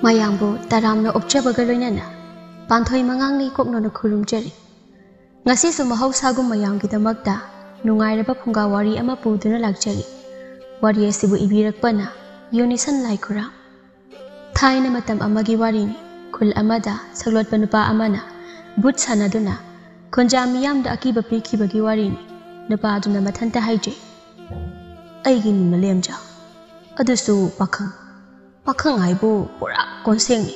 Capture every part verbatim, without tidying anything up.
ꯃꯌꯥꯝꯕꯨ ꯇꯔꯥꯝꯅ ꯑꯣꯛꯆꯕꯒ ꯂꯣꯏꯅꯅ ꯄꯥꯟꯊꯣꯏ ꯃꯉꯥꯡꯅꯤ ꯀꯣꯛꯅꯣꯅ ꯈꯨꯔꯨꯝꯖꯔꯤ꯫ ꯉꯁꯤꯁꯨ ꯃꯍꯧꯁꯥꯒꯨꯝ ꯃꯌꯥꯝꯒꯤꯗꯃꯛꯇ ꯅꯨꯡꯉꯥꯏꯔꯕ ꯐꯨꯡꯒꯥ ꯋꯥꯔꯤ ꯑꯃ ꯄꯨꯗꯨꯅ ꯂꯥꯛꯆꯔꯤ꯫ ꯋꯥꯔꯤ ꯑꯁꯤꯕꯨ ꯏꯕꯤꯔꯛꯄꯅ ꯌꯨꯅꯤꯁꯟ ꯂꯥꯏꯈꯨꯔꯥ꯫ ꯊꯥꯏꯅ ꯃꯇꯝ ꯑꯃꯒꯤ ꯋꯥꯔꯤꯅꯤ꯫ ꯈꯨꯜ ꯑꯃꯗ ꯁꯛꯂꯣꯠꯄ ꯅꯨꯄꯥ ꯑꯃꯅ ꯚꯨꯠ ꯁꯥꯟꯅꯗꯨꯅ ꯈꯨꯟꯖꯥ ꯃꯤꯌꯥꯝꯗ ꯑꯀꯤꯕ ꯄꯤꯈꯤꯕꯒꯤ ꯋꯥꯔꯤꯅꯤ꯫ ꯅꯨꯄꯥ ꯑꯗꯨꯅ ꯃꯊꯟꯇ ꯍꯥꯏꯖꯩ, "ꯑꯩꯒꯤ ꯃꯤꯡꯅ ꯂꯦꯝꯖꯥ, ꯑꯗꯨꯁꯨ ꯄꯥꯈꯪ꯫ ꯄꯥꯈꯪ ꯍꯥꯏꯕꯨ ꯄꯨꯔꯥ ꯀꯣꯟꯁꯦꯡꯅꯤ꯫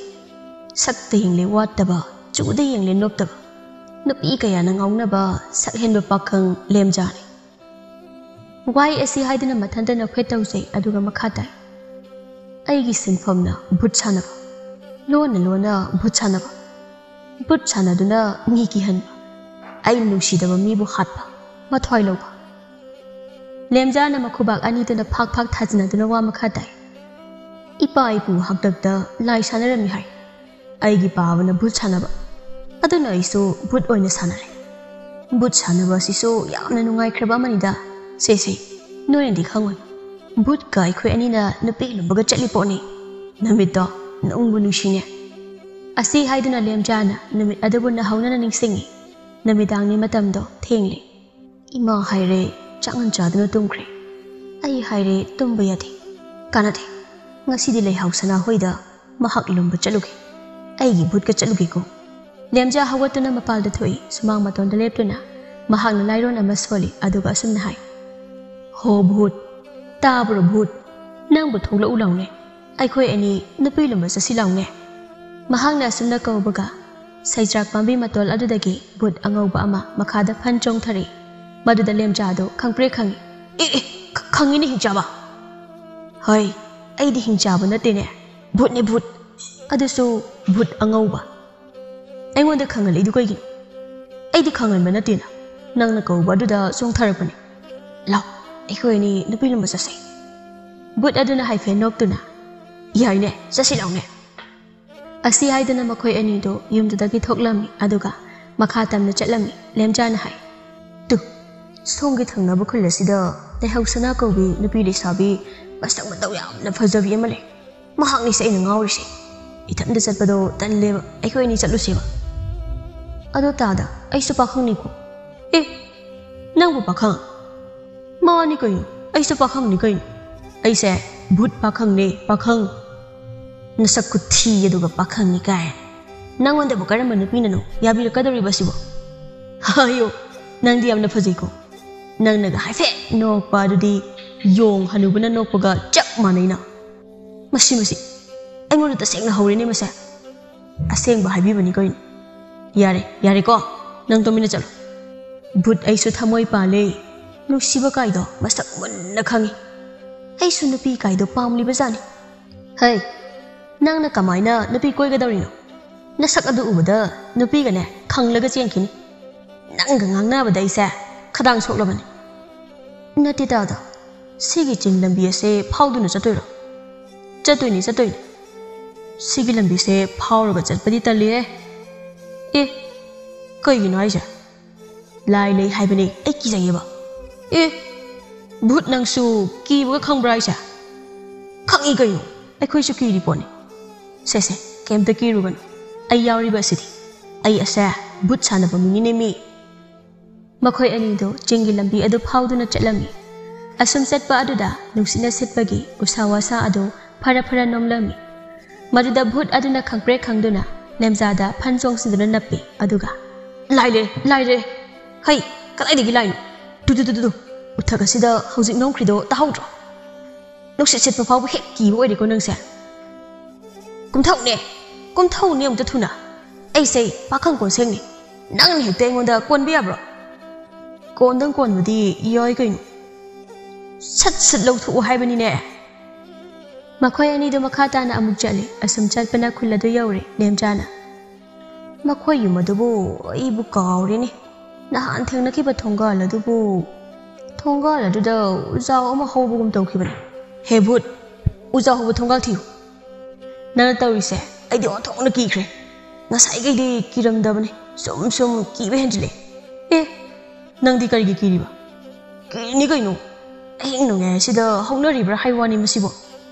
ꯁꯛꯇ ꯌꯦꯡꯂꯦ ꯋꯥꯠꯇꯕ, ꯆꯨꯗ ꯌꯦꯡꯂꯦ ꯅꯣꯞꯇꯕ, ꯅꯨꯄꯤ ꯀꯌꯥꯅ ꯉꯥꯎꯅꯕ ꯁꯛ ꯍꯦꯟꯕ ꯄꯥꯈꯪ ꯂꯦꯝꯖꯥꯅꯤ"꯫ ꯋꯥꯍꯩ ꯑꯁꯤ ꯍꯥꯏꯗꯨꯅ ꯃꯊꯟꯇ ꯅꯣꯛꯐꯦꯠ ꯇꯧꯖꯩ, ꯑꯗꯨꯒ ꯃꯈꯥ ꯇꯥꯏ, "ꯑꯩꯒꯤ ꯁꯤꯟꯐꯝꯅ ꯚꯨꯠ ꯁꯥꯟꯅꯕ, ꯂꯣꯟꯅ ꯂꯣꯟꯅ ꯚꯨꯠ ꯁꯥꯟꯅꯕ, ꯚꯨꯠ ꯁꯥꯟꯅꯗꯨꯅ ꯃꯤ ꯀꯤꯍꯟꯕ, ꯑꯩꯅ ꯅꯨꯡꯁꯤꯗꯕ ꯃꯤꯕꯨ ꯍꯥꯠꯄ, ꯃꯊ꯭ꯋꯥꯏ ꯂꯧꯕ"꯫ ꯂꯦꯝꯖꯥꯅ ꯃꯈꯨꯕꯥꯛ ꯑꯅꯤꯗꯨꯅ ꯐꯥꯛ ꯐꯥꯛ ꯊꯥꯖꯤꯟꯅꯗꯨꯅ ꯋꯥ ꯃꯈꯥ ꯇꯥꯏ, "ꯏꯄꯥ ꯏꯄꯨ ꯍꯥꯛꯇꯛꯇ ꯂꯥꯏ ꯁꯥꯟꯅꯔꯝꯃꯤ ꯍꯥꯏ꯫ ꯑꯩꯒꯤ ꯄꯥꯕꯅ ꯚꯨꯠ ꯁꯥꯟꯅꯕ, ꯑꯗꯨꯅ ꯑꯩꯁꯨ ꯚꯨꯠ ꯑꯣꯏꯅ ꯁꯥꯟꯅꯔꯦ꯫ ꯚꯨꯠ ꯁꯥꯟꯅꯕ ꯑꯁꯤꯁꯨ ꯌꯥꯝꯅ ꯅꯨꯡꯉꯥꯏꯈ꯭ꯔꯕ ꯑꯃꯅꯤꯗ꯫ ꯁꯦ ꯁꯦ, ꯅꯣꯏꯅꯗꯤ ꯈꯪꯉꯣꯏ, ꯚꯨꯠꯀ ꯑꯩꯈꯣꯏ ꯑꯅꯤꯅ ꯅꯨꯄꯤ ꯂꯨꯝꯕꯒ ꯆꯠꯂꯤ ꯄꯣꯠꯅꯤ꯫ ꯅꯨꯃꯤꯠꯇꯣ ꯅꯨꯡꯕꯨ ꯅꯨꯡꯁꯤꯅꯦ"꯫ ꯑꯁꯤ ꯍꯥꯏꯗꯨꯅ ꯂꯦꯝꯖꯥꯅ ꯅꯨꯃꯤꯠ ꯑꯗꯨꯕꯨ ꯅꯧꯍꯧꯅꯅ ꯅꯤꯡꯁꯤꯡꯉꯤ꯫ ꯅꯨꯃꯤꯗꯥꯡꯅꯤ, ꯃꯇꯝꯗꯣ ꯊꯦꯡꯂꯦ꯫ ꯏꯃꯥ ꯍꯥꯏꯔꯦ, ꯆꯥꯛꯉꯟ ꯆꯥꯗꯨꯅ ꯇꯨꯝꯈ꯭ꯔꯦ꯫ ꯑꯩ ꯍꯥꯏꯔꯦ, ꯇꯨꯝꯕ ꯌꯥꯗꯦ, ꯀꯥꯟꯅꯗꯦ꯫ ꯉꯁꯤꯗꯤ ꯂꯩꯍꯥꯎ ꯁꯅꯥ ꯍꯣꯏꯗ ꯃꯍꯥꯛ ꯂꯨꯝꯕ ꯆꯠꯂꯨꯒꯦ꯫ ꯑꯩꯒꯤ ꯚꯨꯠꯀ ꯆꯠꯂꯨꯒꯦꯀꯣ꯫ ꯂꯦꯝꯖꯥ ꯍꯧꯒꯠꯇꯨꯅ ꯃꯄꯥꯟꯗ ꯊꯣꯛꯏ꯫ ꯁꯨꯃꯥꯡ ꯃꯇꯣꯟꯗ ꯂꯦꯞꯇꯨꯅ ꯃꯍꯥꯛꯅ ꯂꯥꯏꯔꯣꯟ ꯑꯃ ꯁꯣꯜꯂꯤ, ꯑꯗꯨꯒ ꯑꯁꯨꯝꯅ ꯍꯥꯏ, "ꯍꯣ ꯚꯨꯠ, ꯇꯥꯕ꯭ꯔꯣ ꯚꯨꯠ? ꯅꯪꯕꯨ ꯊꯣꯛꯂꯛꯎ ꯂꯥꯎꯅꯦ꯫ ꯑꯩꯈꯣꯏ ꯑꯅꯤ ꯅꯨꯄꯤ ꯂꯨꯝꯕ ꯆꯠꯁꯤ ꯂꯥꯎꯅꯦ"꯫ ꯃꯍꯥꯛꯅ ꯑꯁꯨꯝꯅ ꯀꯧꯕꯒ ꯁꯩꯆ꯭ꯔꯥꯛ ꯄꯥꯝꯕꯤ ꯃꯇꯣꯜ ꯑꯗꯨꯗꯒꯤ ꯚꯨꯠ ꯑꯉꯧꯕ ꯑꯃ ꯃꯈꯥꯗ ꯐꯟ ꯆꯣꯡꯊꯔꯛꯏ꯫ ꯃꯗꯨꯗ ꯂꯦꯝꯖꯥꯗꯣ ꯈꯪꯄ꯭ꯔꯦꯛ ꯈꯪꯉꯤ꯫ "ꯑꯦ, ꯑꯦ, ꯈ-, ꯈꯪꯉꯤꯅꯦ ꯍꯤꯡꯆꯥꯕ꯫ ꯍꯣꯏ, ꯑꯩꯗꯤ ꯍꯤꯡꯆꯥꯕ ꯅꯠꯇꯦꯅꯦ, ꯚꯨꯠꯅꯦ ꯚꯨꯠ꯫ ꯑꯗꯨꯁꯨ ꯚꯨꯠ ꯑꯉꯧꯕ꯫ ꯑꯩꯉꯣꯟꯗ ꯈꯪꯍꯜꯂꯛꯏꯗꯨ ꯀꯩꯒꯤꯅꯣ? ꯑꯩꯗꯤ ꯈꯪꯍꯟꯕ ꯅꯠꯇꯦꯅ, ꯅꯪꯅ ꯀꯧꯕ ꯑꯗꯨꯗ ꯆꯣꯡꯊꯔꯛꯄꯅꯦ꯫ ꯂꯥꯎ, ꯑꯩꯈꯣꯏ ꯑꯅꯤ ꯅꯨꯄꯤ ꯂꯨꯝꯕ ꯆꯠꯁꯦ"꯫ ꯚꯨꯠ ꯑꯗꯨꯅ ꯍꯥꯏꯐꯦꯠ ꯅꯣꯛꯇꯨꯅ, "ꯌꯥꯏꯅꯦ, ꯆꯠꯁꯤ ꯂꯥꯎꯅꯦ"꯫ ꯑꯁꯤ ꯍꯥꯏꯗꯨꯅ ꯃꯈꯣꯏ ꯑꯅꯤꯗꯨ ꯌꯨꯝꯗꯨꯗꯒꯤ ꯊꯣꯛꯂꯝꯃꯤ, ꯑꯗꯨꯒ ꯃꯈꯥ ꯇꯝꯅ ꯆꯠꯂꯝꯃꯤ꯫ ꯂꯦꯝꯖꯥꯅ ꯍꯥꯏ, "ꯇꯨ, ꯁꯣꯝꯒꯤ ꯊꯪꯅꯕ ꯈꯨꯜ ꯑꯁꯤꯗ ꯂꯩꯍꯧ ꯁꯅꯥ ꯀꯧꯕꯤ ꯅꯨꯄꯤ ꯂꯩꯁꯥꯕꯤ ꯃꯁꯛ ꯃꯇꯧ ꯌꯥꯝꯅ ꯐꯖꯕꯤ ꯑꯃ ꯂꯩ꯫ ꯃꯍꯥꯛꯅꯤꯁꯦ ꯑꯩꯅ ꯉꯥꯎꯔꯤꯁꯦ꯫ ꯏꯊꯟꯇ ꯆꯠꯄꯗꯣ ꯇꯜꯂꯦꯕ, ꯑꯩꯈꯣꯏ ꯑꯅꯤ ꯆꯠꯂꯨꯁꯦꯕ꯫ ꯑꯗꯣ ꯇꯥꯗ, ꯑꯩꯁꯨ ꯄꯥꯈꯪꯅꯤꯀꯣ꯫ ꯑꯦ, ꯅꯪꯕꯨ ꯄꯥꯈꯪ? ꯃꯥꯅꯤ ꯀꯩꯅꯣ, ꯑꯩꯁꯨ ꯄꯥꯈꯪꯅꯤ ꯀꯩꯅꯣ꯫ ꯑꯩꯁꯦ ꯚꯨꯠ ꯄꯥꯈꯪꯅꯦ, ꯄꯥꯈꯪ꯫ ꯅꯁꯛ ꯈꯨꯊꯤ ꯑꯗꯨꯒ ꯄꯥꯈꯪꯅꯤ ꯀꯥꯏ꯫ ꯅꯪꯉꯣꯟꯗꯕꯨ ꯀꯔꯝꯕ ꯅꯨꯄꯤꯅꯅꯣ ꯌꯥꯕꯤꯔꯛꯀꯗꯧꯔꯤꯕꯁꯤꯕꯣ? ꯍꯥꯏꯌꯣ, ꯅꯪꯗꯤ ꯌꯥꯝꯅ ꯐꯖꯩꯀꯣ꯫ ꯅꯪꯅꯒ ꯍꯥꯏꯐꯦꯠ ꯅꯣꯛꯄ ꯑꯗꯨꯗꯤ ꯌꯣꯡ ꯍꯅꯨꯕꯅ ꯅꯣꯛꯄꯒ ꯆꯞ ꯃꯥꯟꯅꯩꯅ꯫ ꯃꯁꯤ, ꯃꯁꯤ, ꯑꯩꯉꯣꯟꯗ ꯇꯁꯦꯡꯅ ꯍꯧꯔꯦꯅꯦ ꯃꯁꯦ꯫ ꯑꯁꯦꯡꯕ ꯍꯥꯏꯕꯤꯕꯅꯤ ꯀꯩꯅꯣ꯫ ꯌꯥꯔꯦ, ꯌꯥꯔꯦꯀꯣ, ꯅꯪ ꯇꯨꯃꯤꯟꯅ ꯆꯠꯂꯣ꯫ ꯚꯨꯠ ꯑꯩꯁꯨ ꯊꯃꯣꯏ ꯄꯥꯜꯂꯦ꯫ ꯅꯨꯡꯁꯤꯕ ꯀꯥꯏꯗꯣ ꯃꯁꯛ ꯃꯨꯟꯅ ꯈꯪꯉꯤ꯫ ꯑꯩꯁꯨ ꯅꯨꯄꯤ ꯀꯥꯏꯗꯣ ꯄꯥꯝꯂꯤꯕꯖꯥꯠꯅꯤ꯫ ꯍꯩ, ꯅꯪꯅ ꯀꯃꯥꯏꯅ ꯅꯨꯄꯤ ꯀꯣꯏꯒꯗꯧꯔꯤꯅꯣ? ꯅꯁꯛ ꯑꯗꯨ ꯎꯕꯗ ꯅꯨꯄꯤꯒꯅꯦ ꯈꯪꯂꯒ ꯆꯦꯟꯈꯤꯅꯤ꯫ ꯅꯪꯒ ꯉꯥꯡꯅꯕꯗ ꯑꯩꯁꯦ ꯈꯗꯥꯡ ꯁꯣꯛꯂꯕꯅꯤ꯫ ꯅꯠꯇꯦ ꯇꯥꯗ, ꯁꯤꯒꯤ ꯆꯤꯡ ꯂꯝꯕꯤ ꯑꯁꯦ ꯐꯥꯎꯗꯨꯅ ꯆꯠꯇꯣꯏꯔꯣ? ꯆꯠꯇꯣꯏꯅꯤ, ꯆꯠꯇꯣꯏꯅꯤ꯫ ꯁꯤꯒꯤ ꯂꯝꯕꯤꯁꯦ ꯐꯥꯎꯔꯒ ꯆꯠꯄꯗꯤ ꯇꯜꯂꯤꯍꯦ꯫ ꯑꯦ, ꯀꯩꯒꯤꯅꯣ ꯍꯥꯏꯁꯦ? ꯂꯥꯏ ꯂꯩ ꯍꯥꯏꯕꯅꯦ, ꯑꯩ ꯀꯤꯖꯩꯌꯦꯕ꯫ ꯑꯦ, ꯚꯨꯠ ꯅꯪꯁꯨ ꯀꯤꯕꯒ ꯈꯪꯕ꯭ꯔꯥ ꯍꯥꯏꯁꯦ? ꯈꯪꯉꯤ ꯀꯩꯅꯣ, ꯑꯩꯈꯣꯏꯁꯨ ꯀꯤꯔꯤ ꯄꯣꯠꯅꯤ꯫ ꯁꯦ ꯁꯦ, ꯀꯩꯝꯇ ꯀꯤꯔꯨꯒꯅꯨ, ꯑꯩ ꯌꯥꯎꯔꯤꯕ ꯑꯁꯤꯗꯤ꯫ ꯑꯩ ꯑꯁꯦ ꯚꯨꯠ ꯁꯥꯟꯅꯕ ꯃꯤꯅꯤꯅꯦ ꯃꯤ꯫ ꯃꯈꯣꯏ ꯑꯅꯤꯗꯨ ꯆꯤꯡꯒꯤ ꯂꯝꯕꯤ ꯑꯗꯨ ꯐꯥꯎꯗꯨꯅ ꯆꯠꯂꯝꯃꯤ꯫ ꯑꯁꯨꯝ ꯆꯠꯄ ꯑꯗꯨꯗ ꯅꯨꯡꯁꯤꯠꯅ ꯁꯤꯠꯄꯒꯤ ꯎꯁꯥ ꯋꯥꯁꯥ ꯑꯗꯨ ꯐꯔ ꯐꯔ ꯅꯣꯝꯂꯝꯃꯤ꯫ ꯃꯗꯨꯗ ꯚꯨꯠ ꯑꯗꯨꯅ ꯈꯪꯄ꯭ꯔꯦꯛ ꯈꯪꯗꯨꯅ ꯅꯦꯝꯖꯥꯗ ꯐꯟ ꯆꯣꯡꯁꯤꯟꯗꯨꯅ ꯅꯞꯄꯤ꯫ ꯑꯗꯨꯒ, "ꯂꯥꯏ ꯂꯩꯔꯦ, ꯂꯥꯏ ꯂꯩꯔꯦ! ꯍꯩ, ꯀꯗꯥꯏꯗꯒꯤ ꯂꯥꯏꯅꯣ? ꯇꯨ, ꯇꯨ, ꯇꯨ, ꯇꯨ, ꯇꯨ! ꯎꯊꯛ ꯑꯁꯤꯗ ꯍꯧꯖꯤꯛ ꯅꯣꯝꯈ꯭ꯔꯤꯗꯣ ꯇꯥꯍꯧꯗ꯭ꯔꯣ? ꯅꯨꯡꯁꯤꯠ ꯁꯤꯠꯄ ꯐꯥꯎꯕ ꯍꯦꯛ ꯀꯤꯕ ꯑꯣꯏꯔꯦꯀꯣ ꯅꯪꯁꯦ꯫ ꯀꯨꯝꯊꯧꯅꯦ, ꯀꯨꯝꯊꯧꯅꯦ ꯑꯃꯨꯛꯇ ꯊꯨꯅ꯫ ꯑꯩꯁꯦ ꯄꯥꯈꯪ ꯀꯣꯟꯁꯦꯡꯅꯤ, ꯅꯪꯅ ꯍꯦꯛꯇ ꯑꯩꯉꯣꯟꯗ ꯀꯣꯟꯕ ꯌꯥꯕ꯭ꯔꯣ?" ꯀꯣꯟꯗꯪ ꯀꯣꯟꯕꯗꯤ ꯌꯥꯏ ꯀꯩꯅꯣ꯫ ꯁꯠ ꯁꯠ ꯂꯧꯊꯣꯛꯑꯣ ꯍꯥꯏꯕꯅꯤꯅꯦ꯫ ꯃꯈꯣꯏ ꯑꯅꯤꯗꯨ ꯃꯈꯥ ꯇꯥꯅ ꯑꯃꯨꯛ ꯆꯠꯂꯤ꯫ ꯑꯁꯨꯝ ꯆꯠꯄꯅ ꯈꯨꯜ ꯑꯗꯨ ꯌꯧꯔꯦ꯫ ꯅꯦꯝꯆꯥꯅ, "ꯃꯈꯣꯏ ꯌꯨꯝ ꯑꯗꯨꯕꯨ ꯑꯩꯕꯨ ꯀꯥꯎꯔꯦꯅꯦ꯫ ꯅꯍꯥꯟ ꯊꯦꯡꯅꯈꯤꯕ ꯊꯣꯡꯒꯥꯜ ꯑꯗꯨꯕꯨ, ꯊꯣꯡꯒꯥꯜ ꯑꯗꯨꯗ ꯎꯖꯥꯎ ꯑꯃ ꯍꯧꯕꯒꯨꯝ ꯇꯧꯈꯤꯕꯅꯤ꯫ ꯍꯦ ꯚꯨꯠ, ꯎꯖꯥꯎ ꯍꯧꯕ ꯊꯣꯡꯒꯥꯜ ꯊꯤꯌꯨ꯫ ꯅꯪꯅ ꯇꯧꯔꯤꯁꯦ ꯑꯩꯗꯤ ꯑꯣꯟꯊꯣꯛꯅ ꯀꯤꯈ꯭ꯔꯦ꯫ ꯉꯁꯥꯏꯈꯩꯗꯤ ꯀꯤꯔꯝꯗꯕꯅꯤ, ꯁꯨꯝ ꯁꯨꯝ ꯀꯤꯕ ꯍꯦꯟꯖꯤꯜꯂꯦ꯫ ꯑꯦ, ꯅꯪꯗꯤ ꯀꯔꯤꯒꯤ ꯀꯤꯔꯤꯕ?" "ꯀꯤꯔꯤꯅꯤ ꯀꯩꯅꯣ, ꯑꯍꯤꯡ ꯅꯣꯡꯌꯥꯏ ꯑꯁꯤꯗ ꯍꯧꯅꯔꯤꯕ꯭ꯔꯥ ꯍꯥꯏ ꯋꯥꯅꯤ ꯃꯁꯤꯕꯨ꯫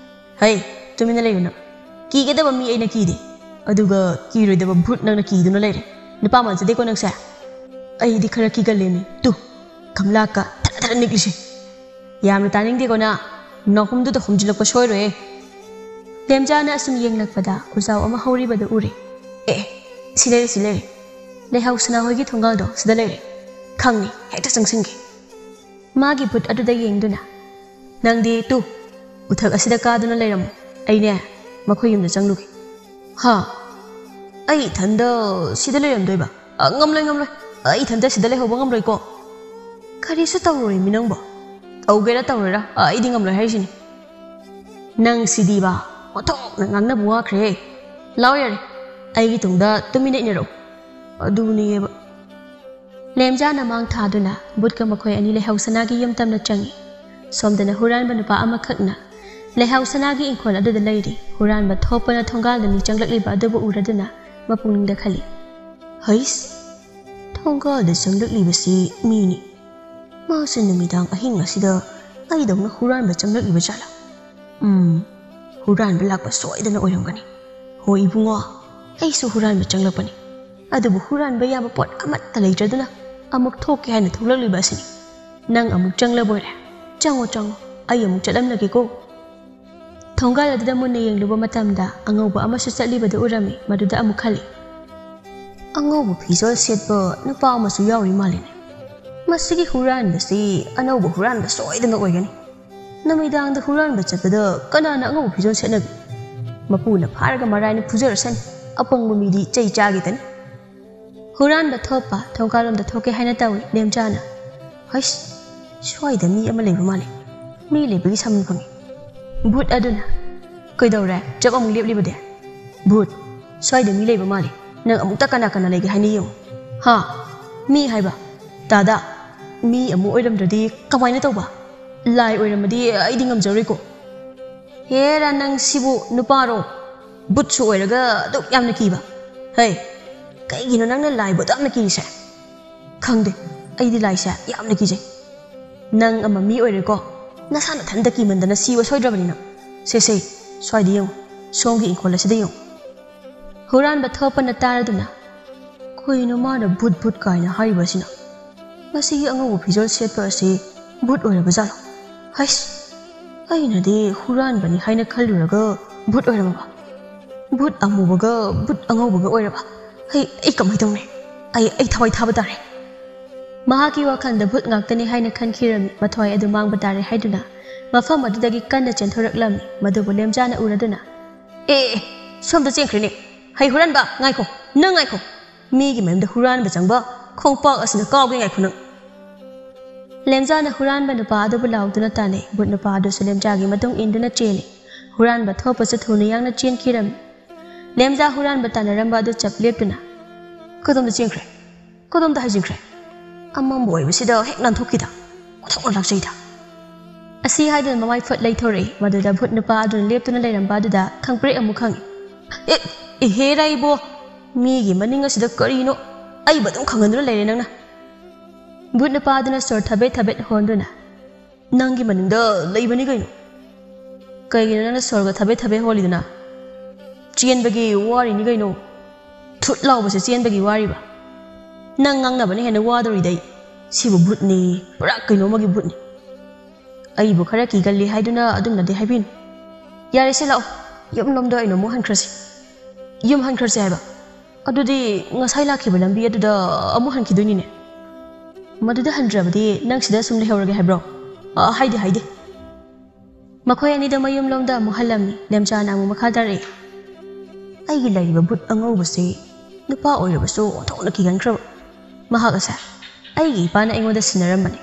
ꯍꯩ, ꯇꯨꯃꯤꯟꯅ ꯂꯩꯌꯨ ꯅꯪ꯫ ꯀꯤꯒꯗꯕ ꯃꯤ ꯑꯩꯅ ꯀꯤꯗꯦ, ꯑꯗꯨꯒ ꯀꯤꯔꯣꯏꯗꯕ ꯚꯨꯠ ꯅꯪꯅ ꯀꯤꯗꯨꯅ ꯂꯩꯔꯦ꯫ ꯅꯨꯄꯥ ꯃꯥꯟꯖꯗꯦꯀꯣ ꯅꯪꯁꯦ꯫ ꯑꯩꯗꯤ ꯈꯔ ꯀꯤꯒꯜꯂꯦꯃꯤ꯫ ꯇꯨ, ꯒꯝꯂꯥꯀ ꯊꯔ ꯊꯔ ꯅꯤꯛꯂꯤꯁꯦ꯫ ꯌꯥꯝꯅ ꯇꯥꯅꯤꯡꯗꯦꯀꯣ ꯅꯪ꯫ ꯅꯥꯍꯨꯝꯗꯨꯗ ꯍꯨꯝꯖꯤꯜꯂꯛꯄ ꯁꯣꯏꯔꯣꯏꯌꯦ꯫ ꯂꯦꯝꯖꯥꯅ ꯑꯁꯨꯝ ꯌꯦꯡꯂꯛꯄꯗ ꯎꯖꯥꯎ ꯑꯃ ꯍꯧꯔꯤꯕꯗꯨ ꯎꯔꯦ꯫ ꯑꯦ, ꯁꯤ ꯂꯩꯔꯦ, ꯁꯤ ꯂꯩꯔꯦ꯫ ꯂꯩꯍꯥꯎ ꯁꯅꯥ ꯍꯣꯏꯒꯤ ꯊꯣꯡꯒꯥꯜꯗꯣ ꯁꯤꯗ ꯂꯩꯔꯦ꯫ ꯈꯪꯉꯤ, ꯍꯦꯛꯇ ꯆꯪꯁꯤꯟꯒꯦ꯫ ꯃꯥꯒꯤ ꯚꯨꯠ ꯑꯗꯨꯗ ꯌꯦꯡꯗꯨꯅ, "ꯅꯪꯗꯤ ꯇꯨ, ꯎꯊꯛ ꯑꯁꯤꯗ ꯀꯥꯗꯨꯅ ꯂꯩꯔꯝꯃꯨ꯫ ꯑꯩꯅꯦ, ꯃꯈꯣꯏ ꯌꯨꯝꯗ ꯆꯪꯂꯨꯒꯦ꯫" "ꯍꯥ? ꯑꯩ ꯏꯊꯟꯗ ꯁꯤꯗ ꯂꯩꯔꯝꯗꯣꯏꯕ? ꯑ, ꯉꯝꯂꯣꯏ, ꯉꯝꯂꯣꯏ꯫ ꯑꯩ ꯏꯊꯟꯗ ꯁꯤꯗ ꯂꯩꯍꯧꯕ ꯉꯝꯂꯣꯏꯀꯣ꯫ ꯀꯔꯤꯁꯨ ꯇꯧꯔꯣꯏ ꯃꯤ ꯅꯪꯕꯣ꯫ ꯇꯧꯒꯦꯔꯥ ꯇꯧꯔꯣꯏꯔꯥ, ꯑ, ꯑꯩꯗꯤ ꯉꯝꯂꯣꯏ ꯍꯥꯏꯔꯤꯁꯤꯅꯤ꯫" "ꯅꯪ ꯁꯤꯗꯤꯕ, ꯑꯣꯟꯊꯣꯛꯅ ꯉꯥꯡꯅꯕ ꯋꯥꯈ꯭ꯔꯦ꯫ ꯂꯥꯎ ꯌꯥꯔꯦ, ꯑꯩꯒꯤ ꯇꯨꯡꯗ ꯇꯨꯃꯤꯟꯅ ꯏꯟꯅꯔꯛꯎ꯫" ꯑꯗꯨꯅꯦꯕ꯫ ꯂꯦꯝꯖꯥꯅ ꯃꯥꯡ ꯊꯥꯗꯨꯅ ꯚꯨꯠꯀ ꯃꯈꯣꯏ ꯑꯅꯤ ꯂꯩꯍꯥꯎ ꯁꯅꯥꯒꯤ ꯌꯨꯝ ꯇꯝꯅ ꯆꯪꯉꯤ꯫ ꯁꯣꯝꯗꯅ ꯍꯨꯔꯥꯟꯕ ꯅꯨꯄꯥ ꯑꯃꯈꯛꯅ ꯂꯩꯍꯥꯎ ꯁꯅꯥꯒꯤ ꯏꯪꯈꯣꯜ ꯑꯗꯨꯗ ꯂꯩꯔꯤ꯫ ꯍꯨꯔꯥꯟꯕ ꯊꯣꯛꯄꯅ ꯊꯣꯡꯒꯥꯜꯗ ꯃꯤ ꯆꯪꯂꯛꯂꯤꯕ ꯑꯗꯨꯕꯨ ꯎꯔꯗꯨꯅ ꯃꯄꯨꯛꯅꯤꯡꯗ ꯈꯜꯂꯤ, "ꯍꯩꯁ, ꯊꯣꯡꯒꯥꯜꯗ ꯆꯪꯂꯛꯂꯤꯕꯁꯤ ꯃꯤꯅꯤ꯫ ꯃꯥꯁꯦ ꯅꯨꯃꯤꯗꯥꯡ ꯑꯍꯤꯡ ꯑꯁꯤꯗ ꯑꯩꯗꯧꯅ ꯍꯨꯔꯥꯟꯕ ꯆꯪꯂꯛꯂꯤꯕ ꯖꯥꯠꯂꯥ? ꯎꯝ, ꯍꯨꯔꯥꯟꯕ ꯂꯥꯛꯄ ꯁꯣꯏꯗꯅ ꯑꯣꯏꯔꯝꯒꯅꯤ꯫ ꯍꯣꯏ ꯏꯕꯨꯡꯉꯣ, ꯑꯩꯁꯨ ꯍꯨꯔꯥꯟꯕ ꯆꯪꯂꯛꯄꯅꯤ꯫ ꯑꯗꯨꯕꯨ ꯍꯨꯔꯥꯟꯕ ꯌꯥꯕ ꯄꯣꯠ ꯑꯃꯠꯇ ꯂꯩꯇ꯭ꯔꯗꯨꯅ ꯑꯃꯨꯛ ꯊꯣꯛꯀꯦ ꯍꯥꯏꯅ ꯊꯣꯛꯂꯛꯂꯤꯕ ꯑꯁꯤꯅꯤ꯫ ꯅꯪ ꯑꯃꯨꯛ ꯆꯪꯂꯕꯣꯏꯔꯦ꯫ ꯆꯪꯉꯣ, ꯆꯪꯉꯣ, ꯑꯩ ꯑꯃꯨꯛ ꯆꯠꯂꯝꯂꯒꯦꯀꯣ꯫" ꯊꯣꯡꯒꯥꯜ ꯑꯗꯨꯗ ꯃꯨꯟꯅ ꯌꯦꯡꯂꯨꯕ ꯃꯇꯝꯗ ꯑꯉꯧꯕ ꯑꯃꯁꯨ ꯆꯠꯂꯤꯕꯗꯨ ꯎꯔꯝꯃꯤ꯫ ꯃꯗꯨꯗ ꯑꯃꯨꯛ ꯈꯜꯂꯤ, "ꯑꯉꯧꯕ ꯐꯤꯖꯣꯜ ꯁꯦꯠꯄ ꯅꯨꯄꯥ ꯑꯃꯁꯨ ꯌꯥꯎꯔꯤ ꯃꯥꯜꯂꯤꯅꯦ꯫ ꯃꯁꯤꯒꯤ ꯍꯨꯔꯥꯟꯕꯁꯤ ꯑꯅꯧꯕ ꯍꯨꯔꯥꯟꯕ ꯁꯣꯏꯗꯅ ꯑꯣꯏꯒꯅꯤ꯫ ꯅꯨꯃꯤꯗꯥꯡꯗ ꯍꯨꯔꯥꯟꯕ ꯆꯠꯄꯗ ꯀꯅꯥꯅ ꯑꯉꯧꯕ ꯐꯤꯖꯣꯜ ꯁꯦꯠꯅꯒꯦ? ꯃꯄꯨꯅ ꯐꯥꯔꯒ ꯃꯔꯥꯏꯅ ꯐꯨꯖꯔꯁꯅꯤ꯫ ꯑꯄꯪꯕ ꯃꯤꯗꯤ ꯆꯩ ꯆꯥꯒꯦꯇꯅꯤ꯫" ꯍꯨꯔꯥꯟꯕ ꯊꯣꯛꯄ ꯊꯣꯡꯒꯥꯜꯂꯣꯝꯗ ꯊꯣꯛꯀꯦ ꯍꯥꯏꯅ ꯇꯧꯏ ꯂꯦꯝꯖꯥꯅ꯫ "ꯍꯩꯁ, ꯁ꯭ꯋꯥꯏꯗ ꯃꯤ ꯑꯃ ꯂꯩꯕ ꯃꯥꯜꯂꯦ꯫ ꯃꯤ ꯂꯩꯕꯒꯤ ꯁꯥꯃꯟ ꯐꯪꯉꯤ꯫" ꯚꯨꯠ ꯑꯗꯨꯅ, "ꯀꯩꯗꯧꯔꯦ? ꯆꯞ ꯑꯃꯨꯛ ꯂꯦꯞꯂꯤꯕꯗꯤ?" "ꯚꯨꯠ, ꯁ꯭ꯋꯥꯏꯗ ꯃꯤ ꯂꯩꯕ ꯃꯥꯜꯂꯦ꯫ ꯅꯪ ꯑꯃꯨꯛꯇ ꯀꯅꯥ ꯀꯅꯥ ꯂꯩꯒꯦ ꯍꯥꯏꯅ ꯌꯦꯡꯉꯨ꯫" "ꯍꯥ? ꯃꯤ ꯍꯥꯏꯕ? ꯇꯥꯗ, ꯃꯤ ꯑꯃꯨꯛ ꯑꯣꯏꯔꯝꯗ꯭ꯔꯗꯤ ꯀꯃꯥꯏꯅ ꯇꯧꯕ? ꯂꯥꯏ ꯑꯣꯏꯔꯝꯃꯗꯤ ꯑꯩꯗꯤ ꯉꯝꯖꯔꯣꯏꯀꯣ꯫" "ꯍꯦꯔꯥ, ꯅꯪ ꯁꯤꯕꯨ ꯅꯨꯄꯥꯔꯣ? ꯚꯨꯠꯁꯨ ꯑꯣꯏꯔꯒ ꯑꯗꯨꯛ ꯌꯥꯝꯅ ꯀꯤꯕ? ꯍꯩ, ꯀꯩꯒꯤꯅꯣ ꯅꯪꯅ ꯂꯥꯏꯕꯨ ꯑꯗꯨꯛ ꯌꯥꯝꯅ ꯀꯤꯔꯤꯁꯦ?" "ꯈꯪꯗꯦ, ꯑꯩꯗꯤ ꯂꯥꯏꯁꯦ ꯌꯥꯝꯅ ꯀꯤꯖꯩ꯫" "ꯅꯪ ꯑꯃ ꯃꯤ ꯑꯣꯏꯔꯦꯀꯣ꯫ ꯅꯁꯥ ꯅꯊꯟꯇ ꯀꯤꯃꯟꯗꯅ ꯁꯤꯕ ꯁꯣꯏꯗ꯭ꯔꯕꯅꯤ ꯅꯪ꯫ ꯁꯦ, ꯁꯦ, ꯁ꯭ꯋꯥꯏꯗ ꯌꯦꯡꯉꯨ꯫ ꯁꯣꯝꯒꯤ ꯏꯪꯈꯣꯜ ꯑꯁꯤꯗ ꯌꯦꯡꯉꯨ꯫ ꯍꯨꯔꯥꯟꯕ ꯊꯣꯛꯄꯅ ꯇꯥꯔꯗꯨꯅ, "ꯀꯩꯅꯣ ꯃꯥꯅ ꯚꯨꯠ ꯚꯨꯠ ꯀꯥꯏꯅ ꯍꯥꯏꯔꯤꯕ ꯑꯁꯤꯅ? ꯃꯁꯤꯒꯤ ꯑꯉꯧꯕ ꯐꯤꯖꯣꯜ ꯁꯦꯠꯄ ꯑꯁꯤ ꯚꯨꯠ ꯑꯣꯏꯔꯕ ꯖꯥꯠꯂꯣ? ꯍꯩꯁ, ꯑꯩꯅꯗꯤ ꯍꯨꯔꯥꯟꯕꯅꯤ ꯍꯥꯏꯅ ꯈꯜꯂꯨꯔꯒ ꯚꯨꯠ ꯑꯣꯏꯔꯝꯃꯕ? ꯚꯨꯠ ꯑꯃꯨꯕꯒ ꯚꯨꯠ ꯑꯉꯧꯕꯒ ꯑꯣꯏꯔꯕ? ꯑꯩ, ꯑꯩ ꯀꯃꯥꯏ ꯇꯧꯅꯤ? ꯑꯩ, ꯑꯩ ꯊꯋꯥꯏ ꯊꯥꯕ ꯇꯥꯔꯦ꯫" ꯃꯍꯥꯛꯀꯤ ꯋꯥꯈꯜꯗ ꯚꯨꯠ ꯉꯥꯛꯇꯅꯤ ꯍꯥꯏꯅ ꯈꯟꯈꯤꯔꯝꯃꯤ꯫ ꯃꯊ꯭ꯋꯥꯏ ꯑꯗꯨ ꯃꯥꯡꯕ ꯇꯥꯔꯦ ꯍꯥꯏꯗꯨꯅ ꯃꯐꯝ ꯑꯗꯨꯗꯒꯤ ꯀꯟꯅ ꯆꯦꯟꯊꯣꯔꯛꯂꯝꯃꯤ꯫ ꯃꯗꯨꯕꯨ ꯂꯦꯝꯖꯥꯅ ꯎꯔꯗꯨꯅ, "ꯑꯦ, ꯑꯦ, ꯁꯣꯝꯗ ꯆꯦꯟꯈ꯭ꯔꯦꯅꯦ꯫ ꯍꯩ ꯍꯨꯔꯥꯟꯕ, ꯉꯥꯏꯈꯣ, ꯅꯪ ꯉꯥꯏꯈꯣ꯫ ꯃꯤꯒꯤ ꯃꯌꯨꯝꯗ ꯍꯨꯔꯥꯟꯕ ꯆꯪꯕ ꯈꯣꯡꯄꯥꯛ ꯑꯁꯤꯅ ꯀꯥꯎꯒꯦ, ꯉꯥꯏꯈꯣ ꯅꯪ꯫" ꯂꯦꯝꯖꯥꯅ ꯍꯨꯔꯥꯟꯕ ꯅꯨꯄꯥ ꯑꯗꯨꯕꯨ ꯂꯥꯎꯗꯨꯅ ꯇꯥꯟꯅꯩ꯫ ꯚꯨꯠ ꯅꯨꯄꯥ ꯑꯗꯨꯁꯨ ꯂꯦꯝꯖꯥꯒꯤ ꯃꯇꯨꯡ ꯏꯟꯗꯨꯅ ꯆꯦꯜꯂꯤ꯫ ꯍꯨꯔꯥꯟꯕ ꯊꯣꯛꯄꯁꯨ ꯊꯨꯅ ꯌꯥꯡꯅ ꯆꯦꯟꯈꯤꯔꯝꯃꯤ꯫ ꯂꯦꯝꯖꯥ ꯍꯨꯔꯥꯟꯕ ꯇꯥꯟꯅꯔꯝꯕ ꯑꯗꯨ ꯆꯞ ꯂꯦꯞꯇꯨꯅ, "ꯀꯗꯣꯝꯗ ꯆꯦꯟꯈ꯭ꯔꯦ? ꯀꯗꯣꯝꯗ ꯍꯥꯏꯖꯤꯟꯈ꯭ꯔꯦ? ꯑꯃꯝꯕ ꯑꯣꯏꯕꯁꯤꯗ ꯍꯦꯛ ꯅꯥꯟꯊꯣꯛꯈꯤꯗ꯫ ꯑꯣꯟꯊꯣꯛꯅ ꯂꯥꯛꯆꯩꯗ꯫" ꯑꯁꯤ ꯍꯥꯏꯗꯨꯅ ꯃꯃꯥꯏ ꯐꯠ ꯂꯩꯊꯣꯔꯛꯏ꯫ ꯃꯗꯨꯗ ꯚꯨꯠ ꯅꯨꯄꯥ ꯑꯗꯨꯅ ꯂꯦꯞꯇꯨꯅ ꯂꯩꯔꯝꯕ ꯑꯗꯨꯗ ꯈꯪꯄ꯭ꯔꯦꯛ ꯑꯃꯨꯛ ꯈꯪꯉꯤ꯫ "ꯑꯦ, ꯏꯍꯦꯔꯥ ꯏꯕꯣ, ꯃꯤꯒꯤ ꯃꯅꯤꯡ ꯑꯁꯤꯗ ꯀꯔꯤꯅꯣ? ꯑꯩꯕꯨ ꯑꯗꯨꯝ ꯈꯪꯍꯟꯗꯨꯅ ꯂꯩꯔꯦ ꯅꯪꯅ꯫" ꯚꯨꯠ ꯅꯨꯄꯥ ꯑꯗꯨꯅ ꯁꯣꯔ ꯊꯕꯦꯠ ꯊꯕꯦꯠ ꯍꯣꯟꯗꯨꯅ, "ꯅꯪꯒꯤ ꯃꯅꯤꯡꯗ ꯂꯩꯕꯅꯤ ꯀꯩꯅꯣ꯫ ꯀꯩꯒꯤꯅꯣ ꯅꯪꯅ ꯁꯣꯔꯒ ꯊꯕꯦꯠ ꯊꯕꯦꯠ ꯍꯣꯜꯂꯤꯗꯨꯅ? ꯆꯦꯟꯕꯒꯤ ꯋꯥꯔꯤꯅꯤ ꯀꯩꯅꯣ꯫ ꯊꯨꯠ ꯂꯥꯎꯕꯁꯦ ꯆꯦꯟꯕꯒꯤ ꯋꯥꯔꯤꯕ? ꯅꯪ ꯉꯥꯡꯅꯕꯅ ꯍꯦꯟꯅ ꯋꯥꯗꯧꯔꯤꯗ ꯑꯩ꯫ ꯁꯤꯕꯨ ꯚꯨꯠꯅꯤ, ꯄꯨꯔꯥ ꯀꯩꯅꯣ ꯑꯃꯒꯤ ꯚꯨꯠꯅꯤ꯫ ꯑꯩꯕꯨ ꯈꯔ ꯀꯤꯒꯜꯂꯤ ꯍꯥꯏꯗꯨꯅ ꯑꯗꯨꯝꯅꯗꯤ ꯍꯥꯏꯕꯤꯅꯨ꯫ ꯌꯥꯔꯦꯁꯦ, ꯂꯥꯛꯑꯣ, ꯌꯨꯝꯂꯣꯝꯗ ꯑꯣꯏꯅ ꯑꯃꯨꯛ ꯍꯟꯈ꯭ꯔꯁꯤ꯫" "ꯌꯨꯝ ꯍꯟꯈ꯭ꯔꯁꯤ ꯍꯥꯏꯕ? ꯑꯗꯨꯗꯤ ꯉꯁꯥꯏ ꯂꯥꯛꯈꯤꯕ ꯂꯝꯕꯤ ꯑꯗꯨꯗ ꯑꯃꯨꯛ ꯍꯟꯈꯤꯗꯣꯏꯅꯤꯅꯦ꯫ ꯃꯗꯨꯗ ꯍꯟꯗ꯭ꯔꯕꯗꯤ ꯅꯪ ꯁꯤꯗ ꯁꯨꯝ ꯂꯩꯍꯧꯔꯒꯦ ꯍꯥꯏꯕ꯭ꯔꯣ?" "ꯑ, ꯍꯥꯏꯗꯦ, ꯍꯥꯏꯗꯦ꯫" ꯃꯈꯣꯏ ꯑꯅꯤꯗꯣ ꯃꯌꯨꯝꯂꯣꯝꯗ ꯑꯃꯨꯛ ꯍꯜꯂꯝꯃꯤ꯫ ꯂꯦꯝꯆꯥꯅ ꯑꯃꯨꯛ ꯃꯈꯥ ꯇꯥꯔꯛꯏ, "ꯑꯩꯒꯤ ꯂꯩꯔꯤꯕ ꯚꯨꯠ ꯑꯉꯧꯕꯁꯤ ꯅꯨꯄꯥ ꯑꯣꯏꯔꯕꯁꯨ ꯑꯣꯟꯊꯣꯛꯅ ꯀꯤꯒꯟꯈ꯭ꯔꯕ꯫ ꯃꯍꯥꯛ ꯑꯁꯦ ꯑꯩꯒꯤ ꯏꯄꯥꯅ ꯑꯩꯉꯣꯟꯗ ꯁꯤꯟꯅꯔꯝꯕꯅꯤ꯫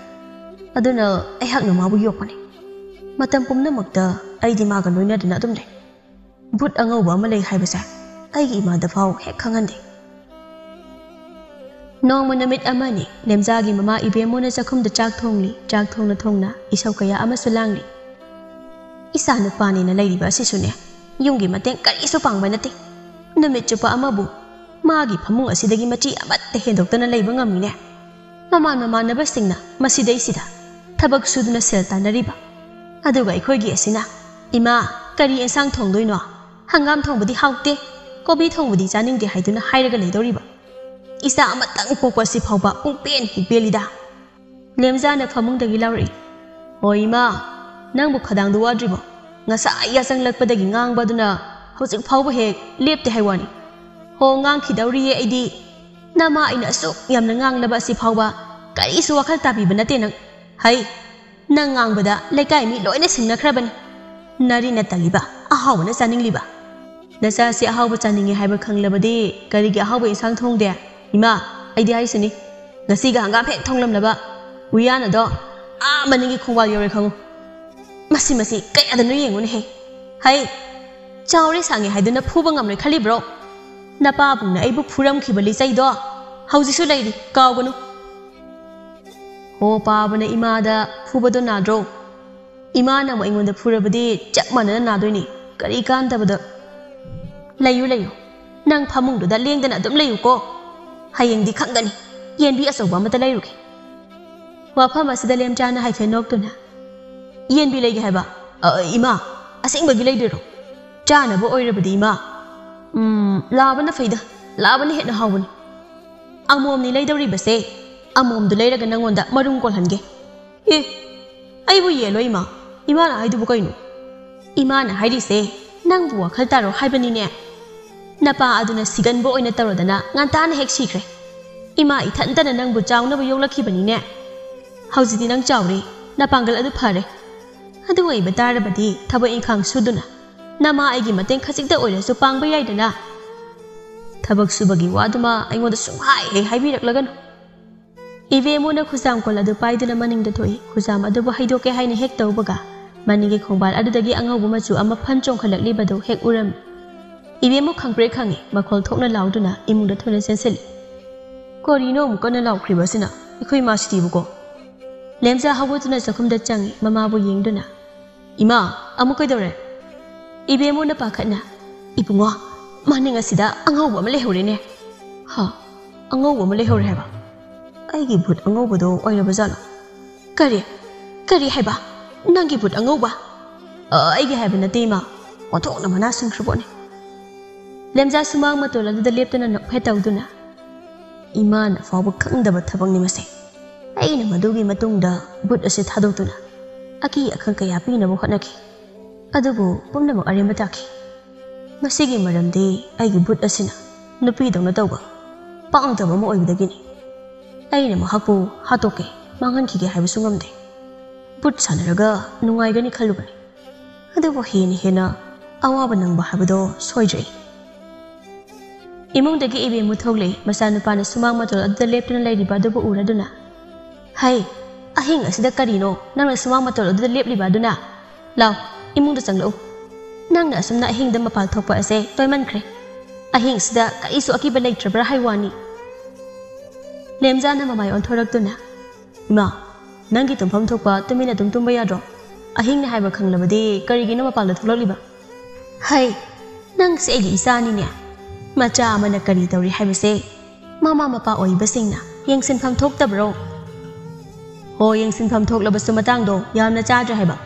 ꯑꯗꯨꯅ ꯑꯩꯍꯥꯛꯅ ꯃꯥꯕꯨ ꯌꯣꯛꯄꯅꯤ꯫ ꯃꯇꯝ ꯄꯨꯝꯅꯃꯛꯇ ꯑꯩꯗꯤ ꯃꯥꯒ ꯂꯣꯏꯅꯗꯨꯅ ꯑꯗꯨꯝ ꯂꯩ꯫ ꯚꯨꯠ ꯑꯉꯧꯕ ꯑꯃ ꯂꯩ ꯍꯥꯏꯕꯁꯦ ꯑꯩꯒꯤ ꯏꯃꯥꯗ ꯐꯥꯎ ꯍꯦꯛ ꯈꯪꯍꯟꯗꯦ꯫" ꯅꯣꯡꯃ ꯅꯨꯃꯤꯠ ꯑꯃꯅꯤ꯫ ꯂꯦꯝꯖꯥꯒꯤ ꯃꯃꯥ ꯏꯕꯦꯝꯃꯨꯅ ꯆꯥꯛꯈꯨꯝꯗ ꯆꯥꯛ ꯊꯣꯡꯂꯤ꯫ ꯆꯥꯛ ꯊꯣꯡꯅ ꯊꯣꯡꯅ ꯏꯁꯧ ꯀꯌꯥ ꯑꯃꯁꯨ ꯂꯥꯡꯂꯤ꯫ "ꯏꯆꯥ ꯅꯨꯄꯥꯅꯦꯅ ꯂꯩꯔꯤꯕ ꯑꯁꯤꯁꯨꯅꯦ, ꯌꯨꯝꯒꯤ ꯃꯇꯦꯡ ꯀꯔꯤꯁꯨ ꯄꯥꯡꯕ ꯅꯠꯇꯦ꯫ ꯅꯨꯃꯤꯠ ꯆꯨꯞꯄ ꯑꯃꯕꯨ ꯃꯥꯒꯤ ꯐꯃꯨꯡ ꯑꯁꯤꯗꯒꯤ ꯃꯆꯤ ꯑꯃꯠꯇ ꯍꯦꯟꯗꯣꯛꯇꯅ ꯂꯩꯕ ꯉꯝꯃꯤꯅꯦ꯫ ꯃꯃꯥꯟ ꯃꯃꯥꯟꯅꯕꯁꯤꯡꯅ ꯃꯁꯤꯗꯩꯁꯤꯗ ꯊꯕꯛ ꯁꯨꯗꯨꯅ ꯁꯦꯜ ꯇꯥꯟꯅꯔꯤꯕ꯫ ꯑꯗꯨꯒ ꯑꯩꯈꯣꯏꯒꯤ ꯑꯁꯤꯅ, 'ꯏꯃꯥ, ꯀꯔꯤ ꯑꯦꯟꯁꯥꯡ ꯊꯣꯡꯗꯣꯏꯅꯣ?' "ꯍꯪꯒꯥꯝ ꯊꯣꯡꯕꯗꯤ ꯍꯥꯎꯇꯦ, ꯀꯣꯕꯤ ꯊꯣꯡꯕꯗꯤ ꯆꯥꯅꯤꯡꯗꯦ" ꯍꯥꯏꯗꯨꯅ ꯍꯥꯏꯔꯒ ꯂꯩꯗꯧꯔꯤꯕ? ꯏꯆꯥ ꯑꯃꯇꯪ ꯄꯣꯛꯄ ꯑꯁꯤ ꯐꯥꯎꯕ ꯄꯨꯡꯄꯦꯟ ꯍꯦꯛ ꯄꯦꯜꯂꯤꯗ꯫ ꯂꯦꯝꯖꯥꯅ ꯐꯃꯨꯡꯗꯒꯤ ꯂꯥꯎꯔꯛꯏ, "ꯍꯣ ꯏꯃꯥ, ꯅꯪꯕꯨ ꯈꯗꯥꯡꯗꯨ ꯋꯥꯗ꯭ꯔꯤꯕꯣ? ꯉꯁꯥꯏ ꯌꯥꯆꯪꯂꯛꯄꯗꯒꯤ ꯉꯥꯡꯕꯗꯨꯅ ꯍꯧꯖꯤꯛ ꯐꯥꯎꯕ ꯍꯦꯛ ꯂꯦꯞꯇꯦ ꯍꯥꯏ ꯋꯥꯅꯤ꯫ ꯍꯣ, ꯉꯥꯡꯈꯤꯗꯧꯔꯤꯌꯦ ꯑꯩꯗꯤ꯫ ꯅꯃꯥ ꯑꯩꯅ ꯑꯁꯨꯛ ꯌꯥꯝꯅ ꯉꯥꯡꯂꯕ ꯑꯁꯤ ꯐꯥꯎꯕ ꯀꯔꯤꯁꯨ ꯋꯥꯈꯜ ꯇꯥꯕꯤꯕ ꯅꯠꯇꯦ ꯅꯪ꯫ ꯍꯩ, ꯅꯪ ꯉꯥꯡꯕꯗ ꯂꯩꯀꯥꯏ ꯃꯤ ꯂꯣꯏꯅ ꯁꯤꯡꯅꯈ꯭ꯔꯕꯅꯤ꯫ ꯅꯔꯤ ꯅꯠꯇꯜꯂꯤꯕ, ꯑꯍꯥꯎꯕꯅ ꯆꯥꯅꯤꯡꯂꯤꯕ꯫ ꯅꯆꯥꯁꯤ ꯑꯍꯥꯎꯕ ꯆꯥꯅꯤꯡꯉꯤ ꯍꯥꯏꯕ ꯈꯪꯂꯕꯗꯤ ꯀꯔꯤꯒꯤ ꯑꯍꯥꯎꯕ ꯏꯟꯁꯥꯡ ꯊꯣꯡꯗꯦ? ꯏꯃꯥ, ꯑꯩꯗꯤ ꯍꯥꯏꯁꯤꯅꯤ, ꯉꯁꯤꯒ ꯍꯪꯒꯥꯝ ꯍꯦꯛ ꯊꯣꯡꯂꯝꯂꯕ ꯎꯌꯥꯟ ꯑꯗꯣ ꯑꯥ ꯃꯅꯤꯡꯒꯤ ꯈꯣꯡꯕꯥꯜ ꯌꯧꯔꯦ ꯈꯪꯉꯨ꯫ ꯃꯁꯤ, ꯃꯁꯤ ꯀꯌꯥꯗꯅꯣ ꯌꯦꯡꯉꯨꯅꯦꯍꯦ꯫ ꯍꯩ, ꯆꯥꯎꯔꯦ ꯁꯥꯡꯉꯦ ꯍꯥꯏꯗꯨꯅ ꯐꯨꯕ ꯉꯝꯂꯣꯏ ꯈꯜꯂꯤꯕ꯭ꯔꯣ? ꯅꯄꯥꯕꯨꯡꯅ ꯑꯩꯕꯨ ꯐꯨꯔꯝꯈꯤꯕ ꯂꯤꯆꯩꯗꯣ ꯍꯧꯖꯤꯛꯁꯨ ꯂꯩꯔꯤ, ꯀꯥꯎꯒꯅꯨ꯫ ꯍꯣ ꯄꯥꯕꯅ ꯏꯃꯥꯗ ꯐꯨꯕꯗꯣ ꯅꯥꯗ꯭ꯔꯣ? ꯏꯃꯥꯅ ꯑꯃꯨꯛ ꯑꯩꯉꯣꯟꯗ ꯐꯨꯔꯕꯗꯤ ꯆꯞ ꯃꯥꯟꯅꯅ ꯅꯥꯗꯣꯏꯅꯤ꯫ ꯀꯔꯤ ꯀꯥꯟꯗꯕꯗ꯫ ꯂꯩꯌꯨ, ꯂꯩꯌꯨ꯫ ꯅꯪ ꯐꯃꯨꯡꯗꯨꯗ ꯂꯦꯡꯗꯅ ꯑꯗꯨꯝ ꯂꯩꯌꯨꯀꯣ꯫ ꯍꯌꯦꯡꯗꯤ ꯈꯪꯒꯅꯤ꯫ ꯌꯦꯟꯕꯤ ꯑꯆꯧꯕ ꯑꯃꯠꯇ ꯂꯩꯔꯨꯒꯦ꯫ ꯋꯥꯐꯝ ꯑꯁꯤꯗ ꯂꯦꯝꯆꯥꯅ ꯍꯥꯏꯐꯦꯠ ꯅꯣꯛꯇꯨꯅ, "ꯌꯦꯟꯕꯤ ꯂꯩꯒꯦ ꯍꯥꯏꯕ? ꯑ, ꯏꯃꯥ, ꯑꯁꯦꯡꯕꯒꯤ ꯂꯩꯗꯣꯏꯔꯣ? ꯆꯥꯅꯕ ꯑꯣꯏꯔꯕꯗꯤ ꯏꯃꯥ꯫ ꯎꯝ, ꯂꯥꯕꯅ ꯐꯩꯗ, ꯂꯥꯕꯅ ꯍꯦꯟꯅ ꯍꯥꯎꯕꯅꯤ꯫ ꯑꯃꯣꯝꯅꯤ ꯂꯩꯗꯧꯔꯤꯕꯁꯦ꯫ ꯑꯃꯣꯝꯗꯨ ꯂꯩꯔꯒ ꯅꯪꯉꯣꯟꯗ ꯃꯔꯨꯝ ꯀꯣꯜꯍꯟꯒꯦ꯫" "ꯑꯦ, ꯑꯩꯕꯨ ꯌꯦꯜꯂꯣ ꯏꯃꯥ? ꯏꯃꯥꯅ ꯍꯥꯏꯗꯨꯕꯨ ꯀꯩꯅꯣ?" "ꯏꯃꯥꯅ ꯍꯥꯏꯔꯤꯁꯦ, ꯅꯪꯕꯨ ꯋꯥꯈꯜ ꯇꯥꯔꯣ ꯍꯥꯏꯕꯅꯤꯅꯦ꯫ ꯅꯄꯥ ꯑꯗꯨꯅ ꯁꯤꯒꯟꯕ ꯑꯣꯏꯅ ꯇꯧꯔꯗꯅ ꯉꯟꯇꯥꯅ ꯍꯦꯛ ꯁꯤꯈ꯭ꯔꯦ꯫ ꯏꯃꯥ ꯏꯊꯟꯇꯅ ꯅꯪꯕꯨ ꯆꯥꯎꯅꯕ ꯌꯣꯛꯂꯛꯈꯤꯕꯅꯤꯅꯦ꯫ ꯍꯧꯖꯤꯛꯇꯤ ꯅꯪ ꯆꯥꯎꯔꯦ, ꯅꯄꯥꯡꯒꯜ ꯑꯗꯨ ꯐꯔꯦ꯫ ꯑꯗꯨ ꯑꯣꯏꯕ ꯇꯥꯔꯕꯗꯤ ꯊꯕꯛ ꯏꯪꯈꯥꯡ ꯁꯨꯗꯨꯅ ꯅꯃꯥ ꯑꯩꯒꯤ ꯃꯇꯦꯡ ꯈꯖꯤꯛꯇ ꯑꯣꯏꯔꯁꯨ ꯄꯥꯡꯕ ꯌꯥꯏꯗꯅ꯫ ꯊꯕꯛ ꯁꯨꯕꯒꯤ ꯋꯥꯗꯨꯃ ꯑꯩꯉꯣꯟꯗ ꯁꯨꯡꯍꯥꯏ ꯍꯦꯛ ꯍꯥꯏꯕꯤꯔꯛꯂꯒꯅꯨ꯫" ꯏꯕꯦꯝꯃꯨꯅ ꯈꯨꯖꯥꯝ ꯀꯣꯜ ꯑꯗꯨ ꯄꯥꯏꯗꯨꯅ ꯃꯅꯤꯡꯗ ꯊꯣꯛꯏ꯫ ꯈꯨꯖꯥꯝ ꯑꯗꯨꯕꯨ ꯍꯩꯗꯣꯛꯀꯦ ꯍꯥꯏꯅ ꯍꯦꯛ ꯇꯧꯕꯒ, ꯃꯅꯤꯡꯒꯤ ꯈꯣꯡꯕꯥꯜ ꯑꯗꯨꯗꯒꯤ ꯑꯉꯧꯕ ꯃꯆꯨ ꯑꯃ ꯐꯟ ꯆꯣꯡꯈꯠꯂꯛꯂꯤꯕꯗꯨ ꯍꯦꯛ ꯎꯔꯝꯃꯤ꯫ ꯏꯕꯦꯝꯃꯨ ꯈꯪꯄ꯭ꯔꯦꯛ ꯈꯪꯉꯤ, ꯃꯈꯣꯜ ꯊꯣꯛꯅ ꯂꯥꯎꯗꯨꯅ ꯏꯃꯨꯡꯗ ꯊꯨꯅ ꯆꯦꯟꯁꯤꯜꯂꯤ꯫ "ꯀꯔꯤꯅꯣ ꯑꯃꯨꯛ ꯀꯟꯅ ꯂꯥꯎꯈ꯭ꯔꯤꯕ ꯑꯁꯤꯅ? ꯑꯩꯈꯣꯏ ꯏꯃꯥꯁꯤꯗꯤꯕꯀꯣ?" ꯂꯦꯝꯖꯥ ꯍꯧꯒꯠꯇꯨꯅ ꯆꯥꯛꯈꯨꯝꯗ ꯆꯪꯉꯤ, ꯃꯃꯥꯕꯨ ꯌꯦꯡꯗꯨꯅ꯫ "ꯏꯃꯥ, ꯑꯃꯨꯛ ꯀꯩꯗꯧꯔꯦ?" ꯏꯕꯦꯝꯃꯨꯅ ꯄꯥꯈꯠꯅ, "ꯏꯕꯨꯡꯉꯣ, ꯃꯅꯤꯡ ꯑꯁꯤꯗ ꯑꯉꯧꯕ ꯑꯃ ꯂꯩꯍꯧꯔꯦꯅꯦ꯫" "ꯍꯥ? ꯑꯉꯧꯕ ꯑꯃ ꯂꯩꯍꯧꯔꯦ ꯍꯥꯏꯕ? ꯑꯩꯒꯤ ꯕꯨꯠ ꯑꯉꯧꯕꯗꯣ ꯑꯣꯏꯔꯕ ꯖꯥꯠꯂꯣ?" "ꯀꯔꯤ? ꯀꯔꯤ ꯍꯥꯏꯕ? ꯅꯪꯒꯤ ꯕꯨꯠ ꯑꯉꯧꯕ?" "ꯑ, ꯑꯩꯒꯤ ꯍꯥꯏꯕ ꯅꯠꯇꯦ, ꯏꯃꯥ꯫ ꯑꯣꯟꯊꯣꯛꯅ ꯃꯅꯥ ꯁꯤꯟꯈ꯭ꯔꯕꯣꯠꯅꯤ꯫ ꯂꯦꯝꯖꯥ ꯁꯨꯃꯥꯡ ꯃꯇꯣꯜ ꯑꯗꯨꯗ ꯂꯦꯞꯇꯨꯅ ꯅꯣꯛꯐꯦꯠ ꯇꯧꯗꯨꯅ, "ꯏꯃꯥꯅ ꯐꯥꯎꯕ ꯈꯪꯗꯕ ꯊꯕꯛꯅꯤ ꯃꯁꯦ꯫ ꯑꯩꯅ ꯃꯗꯨꯒꯤ ꯃꯇꯨꯡꯗ ꯕꯨꯠ ꯑꯁꯤ ꯊꯥꯗꯣꯛꯇꯨꯅ ꯑꯀꯤ ꯑꯈꯪ ꯀꯌꯥ ꯄꯤꯅꯕ ꯍꯣꯠꯅꯈꯤ꯫ ꯑꯗꯨꯕꯨ ꯄꯨꯝꯅꯃꯛ ꯑꯔꯦꯝꯕ ꯇꯥꯈꯤ꯫ ꯃꯁꯤꯒꯤ ꯃꯔꯝꯗꯤ ꯑꯩꯒꯤ ꯕꯨꯠ ꯑꯁꯤꯅ ꯅꯨꯄꯤꯗꯧꯅ ꯇꯧꯕ ꯄꯥꯡꯗꯕ ꯑꯃ ꯑꯣꯏꯕꯗꯒꯤꯅꯤ꯫ ꯑꯩꯅ ꯃꯍꯥꯛꯄꯨ ꯍꯥꯠꯇꯣꯛꯀꯦ, ꯃꯥꯡꯍꯟꯈꯤꯒꯦ ꯍꯥꯏꯕꯁꯨ ꯉꯝꯗꯦ꯫ ꯕꯨꯠ ꯁꯥꯟꯅꯔꯒ ꯅꯨꯡꯉꯥꯏꯒꯅꯤ ꯈꯜꯂꯨꯕꯅꯤ꯫ ꯑꯗꯨꯕꯨ ꯍꯦꯟꯅ ꯍꯦꯟꯅ ꯑꯋꯥꯕ ꯅꯪꯕ ꯍꯥꯏꯕꯗꯣ ꯁꯣꯏꯗ꯭ꯔꯦ꯫" ꯏꯃꯨꯡꯗꯒꯤ ꯏꯕꯦꯝꯃꯨ ꯊꯣꯛꯂꯛꯏ꯫ ꯃꯆꯥꯅꯨꯄꯥꯅ ꯁꯨꯃꯥꯡ ꯃꯇꯣꯜ ꯑꯗꯨꯗ ꯂꯦꯞꯇꯨꯅ ꯂꯩꯔꯤꯕ ꯑꯗꯨꯕꯨ ꯎꯔꯗꯨꯅ, "ꯍꯩ, ꯑꯍꯤꯡ ꯑꯁꯤꯗ ꯀꯔꯤꯅꯣ ꯅꯪꯅ ꯁꯨꯃꯥꯡ ꯃꯇꯣꯜ ꯑꯗꯨꯗ ꯂꯦꯞꯂꯤꯕ ꯑꯗꯨꯅ? ꯂꯥꯎ, ꯏꯃꯨꯡꯗ ꯆꯪꯂꯛꯎ꯫ ꯅꯪꯅ ꯑꯁꯨꯝꯅ ꯑꯍꯤꯡꯗ ꯃꯄꯥꯜ ꯊꯣꯛꯄ ꯑꯁꯦ ꯇꯣꯏꯃꯟꯈ꯭ꯔꯦ꯫ ꯑꯍꯤꯡꯁꯤꯗ ꯀꯔꯤꯁꯨ ꯑꯀꯤꯕ ꯂꯩꯇ꯭ꯔꯕ꯭ꯔꯥ ꯍꯥꯏ ꯋꯥꯅꯤ?" ꯂꯦꯝꯖꯥꯅ ꯃꯃꯥꯏ ꯑꯣꯟꯊꯣꯔꯛꯇꯨꯅ, "ꯏꯃꯥ, ꯅꯪꯒꯤ ꯇꯨꯝꯐꯝ ꯊꯣꯛꯄ ꯇꯨꯃꯤꯟꯅ ꯑꯗꯨꯝ ꯇꯨꯝꯕ ꯌꯥꯗ꯭ꯔꯣ? ꯑꯍꯤꯡꯅꯦ ꯍꯥꯏꯕ ꯈꯪꯂꯕꯗꯤ ꯀꯔꯤꯒꯤꯅꯣ ꯃꯄꯥꯟꯗ ꯊꯣꯛꯂꯛꯂꯤꯕ?" "ꯍꯩ, ꯅꯪꯁꯦ ꯑꯩꯒꯤ ꯏꯆꯥꯅꯤꯅꯦ꯫ ꯃꯆꯥ ꯑꯃꯅ ꯀꯔꯤ ꯇꯧꯔꯤ ꯍꯥꯏꯕꯁꯦ ꯃꯃꯥ ꯃꯄꯥ ꯑꯣꯏꯕꯁꯤꯡꯅ ꯌꯦꯡꯁꯤꯟꯐꯝ ꯊꯣꯛꯇꯕ꯭ꯔꯣ?" "ꯍꯣ, ꯌꯦꯡꯁꯤꯟꯐꯝ ꯊꯣꯛꯂꯕꯁꯨ ꯃꯇꯥꯡꯗꯣ ꯌꯥꯝꯅ ꯆꯥꯗ꯭ꯔꯦ ꯍꯥꯏꯕ꯫"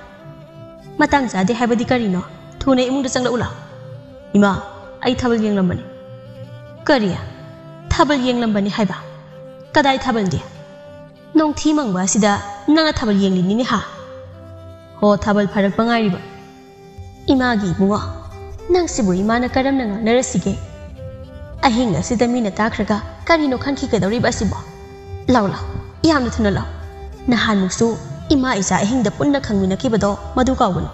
"ꯃꯇꯥꯡ ꯆꯥꯗꯦ ꯍꯥꯏꯕꯗꯤ ꯀꯔꯤꯅꯣ? ꯊꯨꯅ ꯏꯃꯨꯡꯗ ꯆꯪꯂꯛꯎ ꯂꯥꯎ꯫" "ꯏꯃꯥ, ꯑꯩ ꯊꯥꯕꯜ ꯌꯦꯡꯂꯝꯕꯅꯤ꯫" "ꯀꯔꯤ? ꯊꯥꯕꯜ ꯌꯦꯡꯂꯝꯕꯅꯤ ꯍꯥꯏꯕ? ꯀꯗꯥꯏ ꯊꯥꯕꯜꯗꯤ? ꯅꯣꯡꯊꯤ ꯃꯪꯕ ꯑꯁꯤꯗ ꯅꯪꯅ ꯊꯥꯕꯜ ꯌꯦꯡꯂꯤꯅꯤꯅꯦ ꯍꯥ?" "ꯍꯣ, ꯊꯥꯕꯜ ꯐꯥꯔꯛꯄ ꯉꯥꯏꯔꯤꯕ꯫" "ꯏꯃꯥꯒꯤ ꯏꯕꯨꯡꯉꯣ, ꯅꯪꯁꯤꯕꯨ ꯏꯃꯥꯅ ꯀꯔꯝꯅ ꯉꯥꯡꯅꯔꯁꯤꯒꯦ? ꯑꯍꯤꯡ ꯑꯁꯤꯗ ꯃꯤꯅ ꯇꯥꯈ꯭ꯔꯒ ꯀꯔꯤꯅꯣ ꯈꯟꯈꯤꯒꯗꯧꯔꯤꯕ ꯑꯁꯤꯕꯣ? ꯂꯥꯎ, ꯂꯥꯎ, ꯌꯥꯝꯅ ꯊꯨꯅ ꯂꯥꯎ꯫ ꯅꯍꯥꯟꯃꯨꯛꯁꯨ ꯏꯃꯥ ꯏꯆꯥ ꯑꯍꯤꯡꯗ ꯄꯨꯟꯅ ꯈꯪꯃꯤꯟꯅꯈꯤꯕꯗꯣ ꯃꯗꯨ ꯀꯥꯎꯒꯅꯨ꯫"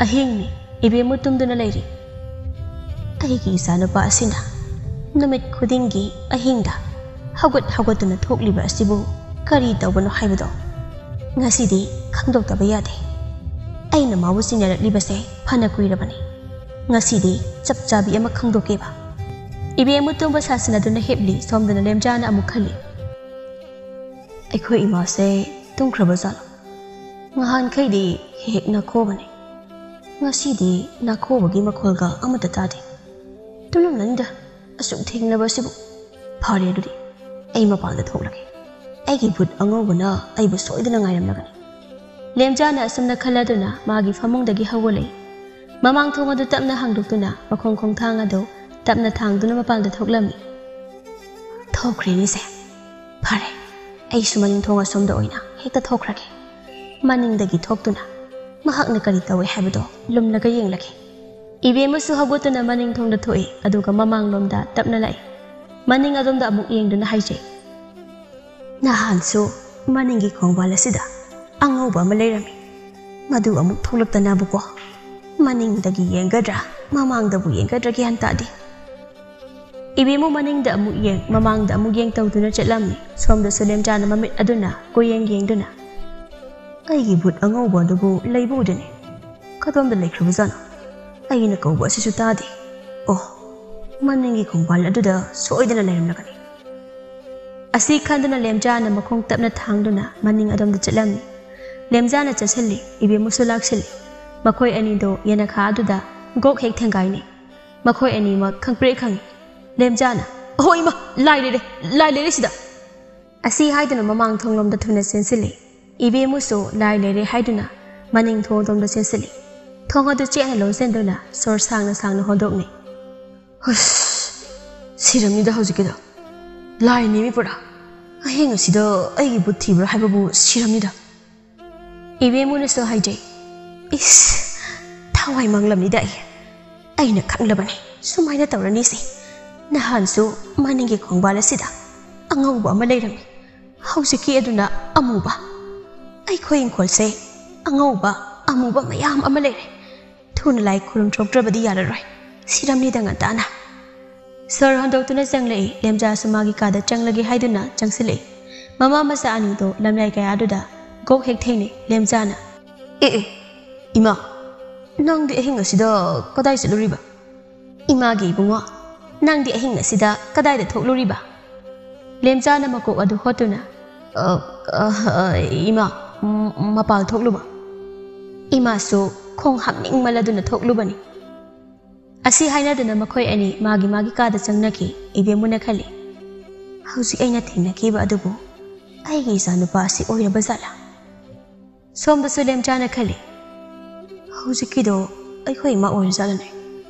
"ꯑꯍꯤꯡꯅꯤ, ꯏꯕꯦꯝꯃꯨ ꯇꯨꯝꯗꯨꯅ ꯂꯩꯔꯤ꯫ ꯑꯩꯒꯤ ꯏꯆꯥꯅꯨꯄꯥ ꯑꯁꯤꯅ ꯅꯨꯃꯤꯠ ꯈꯨꯗꯤꯡꯒꯤ ꯑꯍꯤꯡꯗ ꯍꯧꯒꯠ ꯍꯧꯒꯠꯇꯨꯅ ꯊꯣꯛꯂꯤꯕ ꯑꯁꯤꯕꯨ ꯀꯔꯤ ꯇꯧꯕꯅꯣ ꯍꯥꯏꯕꯗꯣ ꯉꯁꯤꯗꯤ ꯈꯪꯗꯣꯛꯇꯕ ꯌꯥꯗꯦ꯫ ꯑꯩꯅ ꯃꯥꯕꯨ ꯆꯤꯡꯅꯔꯛꯂꯤꯕꯁꯦ ꯐꯅ ꯀꯨꯏꯔꯕꯅꯤ꯫ ꯉꯁꯤꯗꯤ ꯆꯞ ꯆꯥꯕꯤ ꯑꯃ ꯈꯪꯗꯣꯛꯀꯦꯕ꯫" ꯏꯕꯦꯝꯃꯨ ꯇꯨꯝꯕ ꯁꯥꯁꯤꯟꯅꯗꯨꯅ ꯍꯤꯞꯂꯤ꯫ ꯁꯣꯝꯗꯅ ꯂꯦꯝꯖꯥꯅ ꯑꯃꯨꯛ ꯈꯜꯂꯤ, "ꯑꯩꯈꯣꯏ ꯏꯃꯥꯁꯦ ꯇꯨꯝꯈ꯭ꯔꯕ ꯖꯥꯠꯂꯣ? ꯉꯍꯥꯟꯈꯩꯗꯤ ꯍꯦꯛ ꯍꯦꯛ ꯅꯥꯈꯣꯕꯅꯤ꯫ ꯉꯁꯤꯗꯤ ꯅꯥꯈꯣꯕꯒꯤ ꯃꯈꯣꯜꯒ ꯑꯃꯠꯇ ꯇꯥꯗꯦ꯫ ꯇꯨꯝꯂꯝꯂꯅꯤꯗ, ꯑꯁꯨꯛ ꯊꯦꯡꯂꯕ ꯑꯁꯤꯕꯨ꯫ ꯐꯔꯦ ꯑꯗꯨꯗꯤ, ꯑꯩ ꯃꯄꯥꯟꯗ ꯊꯣꯛꯂꯒꯦ꯫ ꯑꯩꯒꯤ ꯕꯨꯠ ꯑꯉꯧꯕꯅ ꯑꯩꯕꯨ ꯁꯣꯏꯗꯅ ꯉꯥꯏꯔꯝꯂꯒꯅꯤ꯫" ꯂꯦꯝꯖꯥꯅ ꯑꯁꯨꯝꯅ ꯈꯜꯂꯗꯨꯅ ꯃꯥꯒꯤ ꯐꯃꯨꯡꯗꯒꯤ ꯍꯧꯒꯠꯂꯛꯏ꯫ ꯃꯃꯥꯡ ꯊꯣꯡ ꯑꯗꯨ ꯇꯞꯅ ꯍꯥꯡꯗꯣꯛꯇꯨꯅ ꯃꯈꯣꯡ ꯈꯣꯡꯊꯥꯡ ꯑꯗꯨ ꯇꯞꯅ ꯊꯥꯡꯗꯨꯅ ꯃꯄꯥꯟꯗ ꯊꯣꯛꯂꯝꯃꯤ꯫ "ꯊꯣꯛꯈ꯭ꯔꯦꯅꯦꯁꯦ꯫ ꯐꯔꯦ, ꯑꯩꯁꯨ ꯃꯅꯤꯡ ꯊꯣꯡ ꯑꯁꯣꯝꯗ ꯑꯣꯏꯅ ꯍꯦꯛꯇ ꯊꯣꯛꯈ꯭ꯔꯒꯦ꯫" ꯃꯅꯤꯡꯗꯒꯤ ꯊꯣꯛꯇꯨꯅ ꯃꯍꯥꯛꯅ ꯀꯔꯤ ꯇꯧꯏ ꯍꯥꯏꯕꯗꯣ ꯂꯨꯝꯂꯒ ꯌꯦꯡꯂꯒꯦ꯫ ꯏꯕꯦꯝꯃꯁꯨ ꯍꯧꯒꯠꯇꯨꯅ ꯃꯅꯤꯡ ꯊꯣꯡꯗ ꯊꯣꯛꯏ, ꯑꯗꯨꯒ ꯃꯃꯥꯡꯂꯣꯝꯗ ꯇꯞꯅ ꯂꯥꯛꯏ꯫ ꯃꯅꯤꯡ ꯑꯗꯣꯝꯗ ꯑꯃꯨꯛ ꯌꯦꯡꯗꯨꯅ ꯍꯥꯏꯖꯩ, "ꯅꯍꯥꯟꯁꯨ ꯃꯅꯤꯡꯒꯤ ꯈꯣꯡꯕꯥꯜ ꯑꯁꯤꯗ ꯑꯉꯧꯕ ꯑꯃ ꯂꯩꯔꯝꯃꯤ꯫ ꯃꯗꯨ ꯑꯃꯨꯛ ꯊꯣꯛꯂꯛꯇꯅꯕꯀꯣ꯫ ꯃꯅꯤꯡꯗꯒꯤ ꯌꯦꯡꯒꯗ꯭ꯔꯥ, ꯃꯃꯥꯡꯗꯕꯨ ꯌꯦꯡꯒꯗ꯭ꯔꯥ ꯒ꯭ꯌꯥꯟ ꯇꯥꯗꯦ꯫" ꯏꯕꯦꯝꯃꯨ ꯃꯅꯤꯡꯗ ꯑꯃꯨꯛ ꯌꯦꯡ, ꯃꯃꯥꯡꯗ ꯑꯃꯨꯛ ꯌꯦꯡ ꯇꯧꯗꯨꯅ ꯆꯠꯂꯝꯃꯤ꯫ ꯁꯣꯝꯗꯁꯨ ꯂꯦꯝꯖꯥꯅ ꯃꯃꯤꯠ ꯑꯗꯨꯅ ꯀꯣꯏꯌꯦꯡ ꯌꯦꯡꯗꯨꯅ, "ꯑꯩꯒꯤ ꯕꯨꯠ ꯑꯉꯧꯕ ꯑꯗꯨꯕꯨ ꯂꯩꯕ ꯎꯗꯦꯅꯦ꯫ ꯀꯗꯣꯝꯗ ꯂꯩꯈ꯭ꯔꯕꯖꯥꯠꯅꯣ? ꯑꯩꯅ ꯀꯧꯕ ꯑꯁꯤꯁꯨ ꯇꯥꯗꯦ꯫ ꯑꯣ, ꯃꯅꯤꯡꯒꯤ ꯈꯣꯡꯕꯥꯜ ꯑꯗꯨꯗ ꯁꯣꯏꯗꯅ ꯂꯩꯔꯝꯂꯒꯅꯤ꯫" ꯑꯁꯤ ꯈꯟꯗꯨꯅ ꯂꯦꯝꯖꯥꯅ ꯃꯈꯣꯡ ꯇꯞꯅ ꯊꯥꯡꯗꯨꯅ ꯃꯅꯤꯡ ꯑꯗꯣꯝꯗ ꯆꯠꯂꯝꯃꯤ꯫ ꯂꯦꯝꯖꯥꯅ ꯆꯠꯁꯤꯜꯂꯤ, ꯏꯕꯦꯝꯃꯨꯁꯨ ꯂꯥꯛꯁꯤꯜꯂꯤ꯫ ꯃꯈꯣꯏ ꯑꯅꯤꯗꯣ ꯌꯦꯅꯈꯥ ꯑꯗꯨꯗ ꯒꯣꯛ ꯍꯦꯛ ꯊꯦꯡꯒꯥꯏꯅꯩ꯫ ꯃꯈꯣꯏ ꯑꯅꯤꯃꯛ ꯈꯪꯄ꯭ꯔꯦꯛ ꯈꯪꯉꯤ꯫ ꯂꯦꯝꯖꯥꯅ, "ꯑꯍꯣ ꯏꯃꯥ, ꯂꯥꯏ ꯂꯩꯔꯦ, ꯂꯥꯏ ꯂꯩꯔꯦ ꯁꯤꯗ!" ꯑꯁꯤ ꯍꯥꯏꯗꯨꯅ ꯃꯃꯥꯡ ꯊꯣꯡꯂꯣꯝꯗ ꯊꯨꯅ ꯆꯦꯟꯁꯤꯜꯂꯤ꯫ ꯏꯕꯦꯝꯃꯨꯁꯨ ꯂꯥꯏ ꯂꯩꯔꯦ ꯍꯥꯏꯗꯨꯅ ꯃꯅꯤꯡ ꯊꯣꯡꯂꯣꯝꯗ ꯆꯦꯟꯁꯤꯜꯂꯤ꯫ ꯊꯣꯡ ꯑꯗꯨ ꯆꯦꯠꯅ ꯂꯣꯟꯁꯤꯟꯗꯨꯅ ꯁꯣꯔ ꯁꯥꯡꯅ ꯁꯥꯡꯅ ꯍꯣꯟꯗꯣꯛꯅꯩ꯫ "ꯍꯨꯁ, ꯁꯤꯔꯝꯅꯤꯗ ꯍꯧꯖꯤꯛꯀꯤꯗꯣ꯫ ꯂꯥꯏꯅꯦꯃꯤ ꯄꯨꯔꯥ꯫ ꯑꯍꯤꯡ ꯑꯁꯤꯗ ꯑꯩꯒꯤ ꯕꯨꯠ ꯊꯤꯕ꯭ꯔꯥ ꯍꯥꯏꯕꯕꯨ ꯁꯤꯔꯝꯅꯤꯗ꯫" ꯏꯕꯦꯝꯃꯨꯅꯁꯨ ꯍꯥꯏꯖꯩ, "ꯏꯁ, ꯊꯋꯥꯏ ꯃꯥꯡꯂꯝꯅꯤꯗ ꯑꯩ꯫ ꯑꯩꯅ ꯈꯪꯂꯕꯅꯤ ꯁꯨꯃꯥꯏꯅ ꯇꯧꯔꯅꯤꯁꯦ꯫ ꯅꯍꯥꯟꯁꯨ ꯃꯅꯤꯡꯒꯤ ꯈꯣꯡꯕꯥꯜ ꯑꯁꯤꯗ ꯑꯉꯧꯕ ꯑꯃ ꯂꯩꯔꯝꯃꯤ꯫ ꯍꯧꯖꯤꯛꯀꯤ ꯑꯗꯨꯅ ꯑꯃꯨꯕ꯫ ꯑꯩꯈꯣꯏ ꯏꯪꯈꯣꯜꯁꯦ ꯑꯉꯧꯕ, ꯑꯃꯨꯕ ꯃꯌꯥꯝ ꯑꯃ ꯂꯩꯔꯦ꯫ ꯊꯨꯅ ꯂꯥꯏ ꯈꯨꯔꯨꯝ ꯊꯣꯛꯇ꯭ꯔꯕꯗꯤ ꯌꯥꯔꯔꯣꯏ꯫ ꯁꯤꯔꯝꯅꯤꯗ ꯉꯟꯇꯥꯅ꯫" ꯁꯣꯔ ꯍꯣꯟꯗꯣꯛꯇꯨꯅ ꯆꯪꯂꯛꯏ꯫ ꯂꯦꯝꯖꯥꯁꯨ ꯃꯥꯒꯤ ꯀꯥꯗ ꯆꯪꯂꯒꯦ ꯍꯥꯏꯗꯨꯅ ꯆꯪꯁꯤꯜꯂꯛꯏ꯫ ꯃꯃꯥ ꯃꯆꯥ ꯑꯅꯤꯗꯣ ꯂꯝꯌꯥꯏ ꯀꯌꯥꯗꯨꯗ ꯒꯣꯛ ꯍꯦꯛ ꯊꯦꯡꯅꯩ꯫ ꯂꯦꯝꯖꯥꯅ, "ꯑꯦ ꯑꯦ, ꯏꯃꯥ, ꯅꯪꯗꯤ ꯑꯍꯤꯡ ꯑꯁꯤꯗ ꯀꯗꯥꯏ ꯆꯠꯂꯨꯔꯤꯕ?" "ꯏꯃꯥꯒꯤ ꯏꯕꯨꯡꯉꯣ, ꯅꯪꯗꯤ ꯑꯍꯤꯡ ꯑꯁꯤꯗ ꯀꯗꯥꯏꯗ ꯊꯣꯛꯂꯨꯔꯤꯕ?" ꯂꯦꯝꯖꯥꯅ ꯃꯀꯣꯛ ꯑꯗꯨ ꯍꯣꯠꯇꯨꯅ, "ꯑ, ꯑ, ꯑ, ꯏꯃꯥ, ꯎꯝ, ꯃꯄꯥꯜ ꯊꯣꯛꯂꯨꯕ꯫" ꯏꯃꯥꯁꯨ ꯈꯣꯡ ꯍꯥꯝꯅꯤꯡꯃꯜꯂꯗꯨꯅ ꯊꯣꯛꯂꯨꯕꯅꯤ꯫ ꯑꯁꯤ ꯍꯥꯏꯅꯗꯨꯅ ꯃꯈꯣꯏ ꯑꯅꯤ ꯃꯥꯒꯤ ꯃꯥꯒꯤ ꯀꯥꯗ ꯆꯪꯅꯈꯤ꯫ ꯏꯕꯦꯝꯃꯨꯅ ꯈꯜꯂꯤ, "ꯍꯧꯖꯤꯛ ꯑꯩꯅ ꯊꯦꯡꯅꯈꯤꯕ ꯑꯗꯨꯕꯨ ꯑꯩꯒꯤ ꯏꯆꯥꯅꯨꯄꯥ ꯑꯁꯤ ꯑꯣꯏꯔꯕ ꯖꯥꯠꯂꯥ?" ꯁꯣꯝꯗꯁꯨ ꯂꯦꯝꯖꯥꯅ ꯈꯜꯂꯤ, "ꯍꯧꯖꯤꯛꯀꯤꯗꯣ ꯑꯩꯈꯣꯏ ꯏꯃꯥ ꯑꯣꯏꯔꯖꯥꯠꯂꯅꯦ?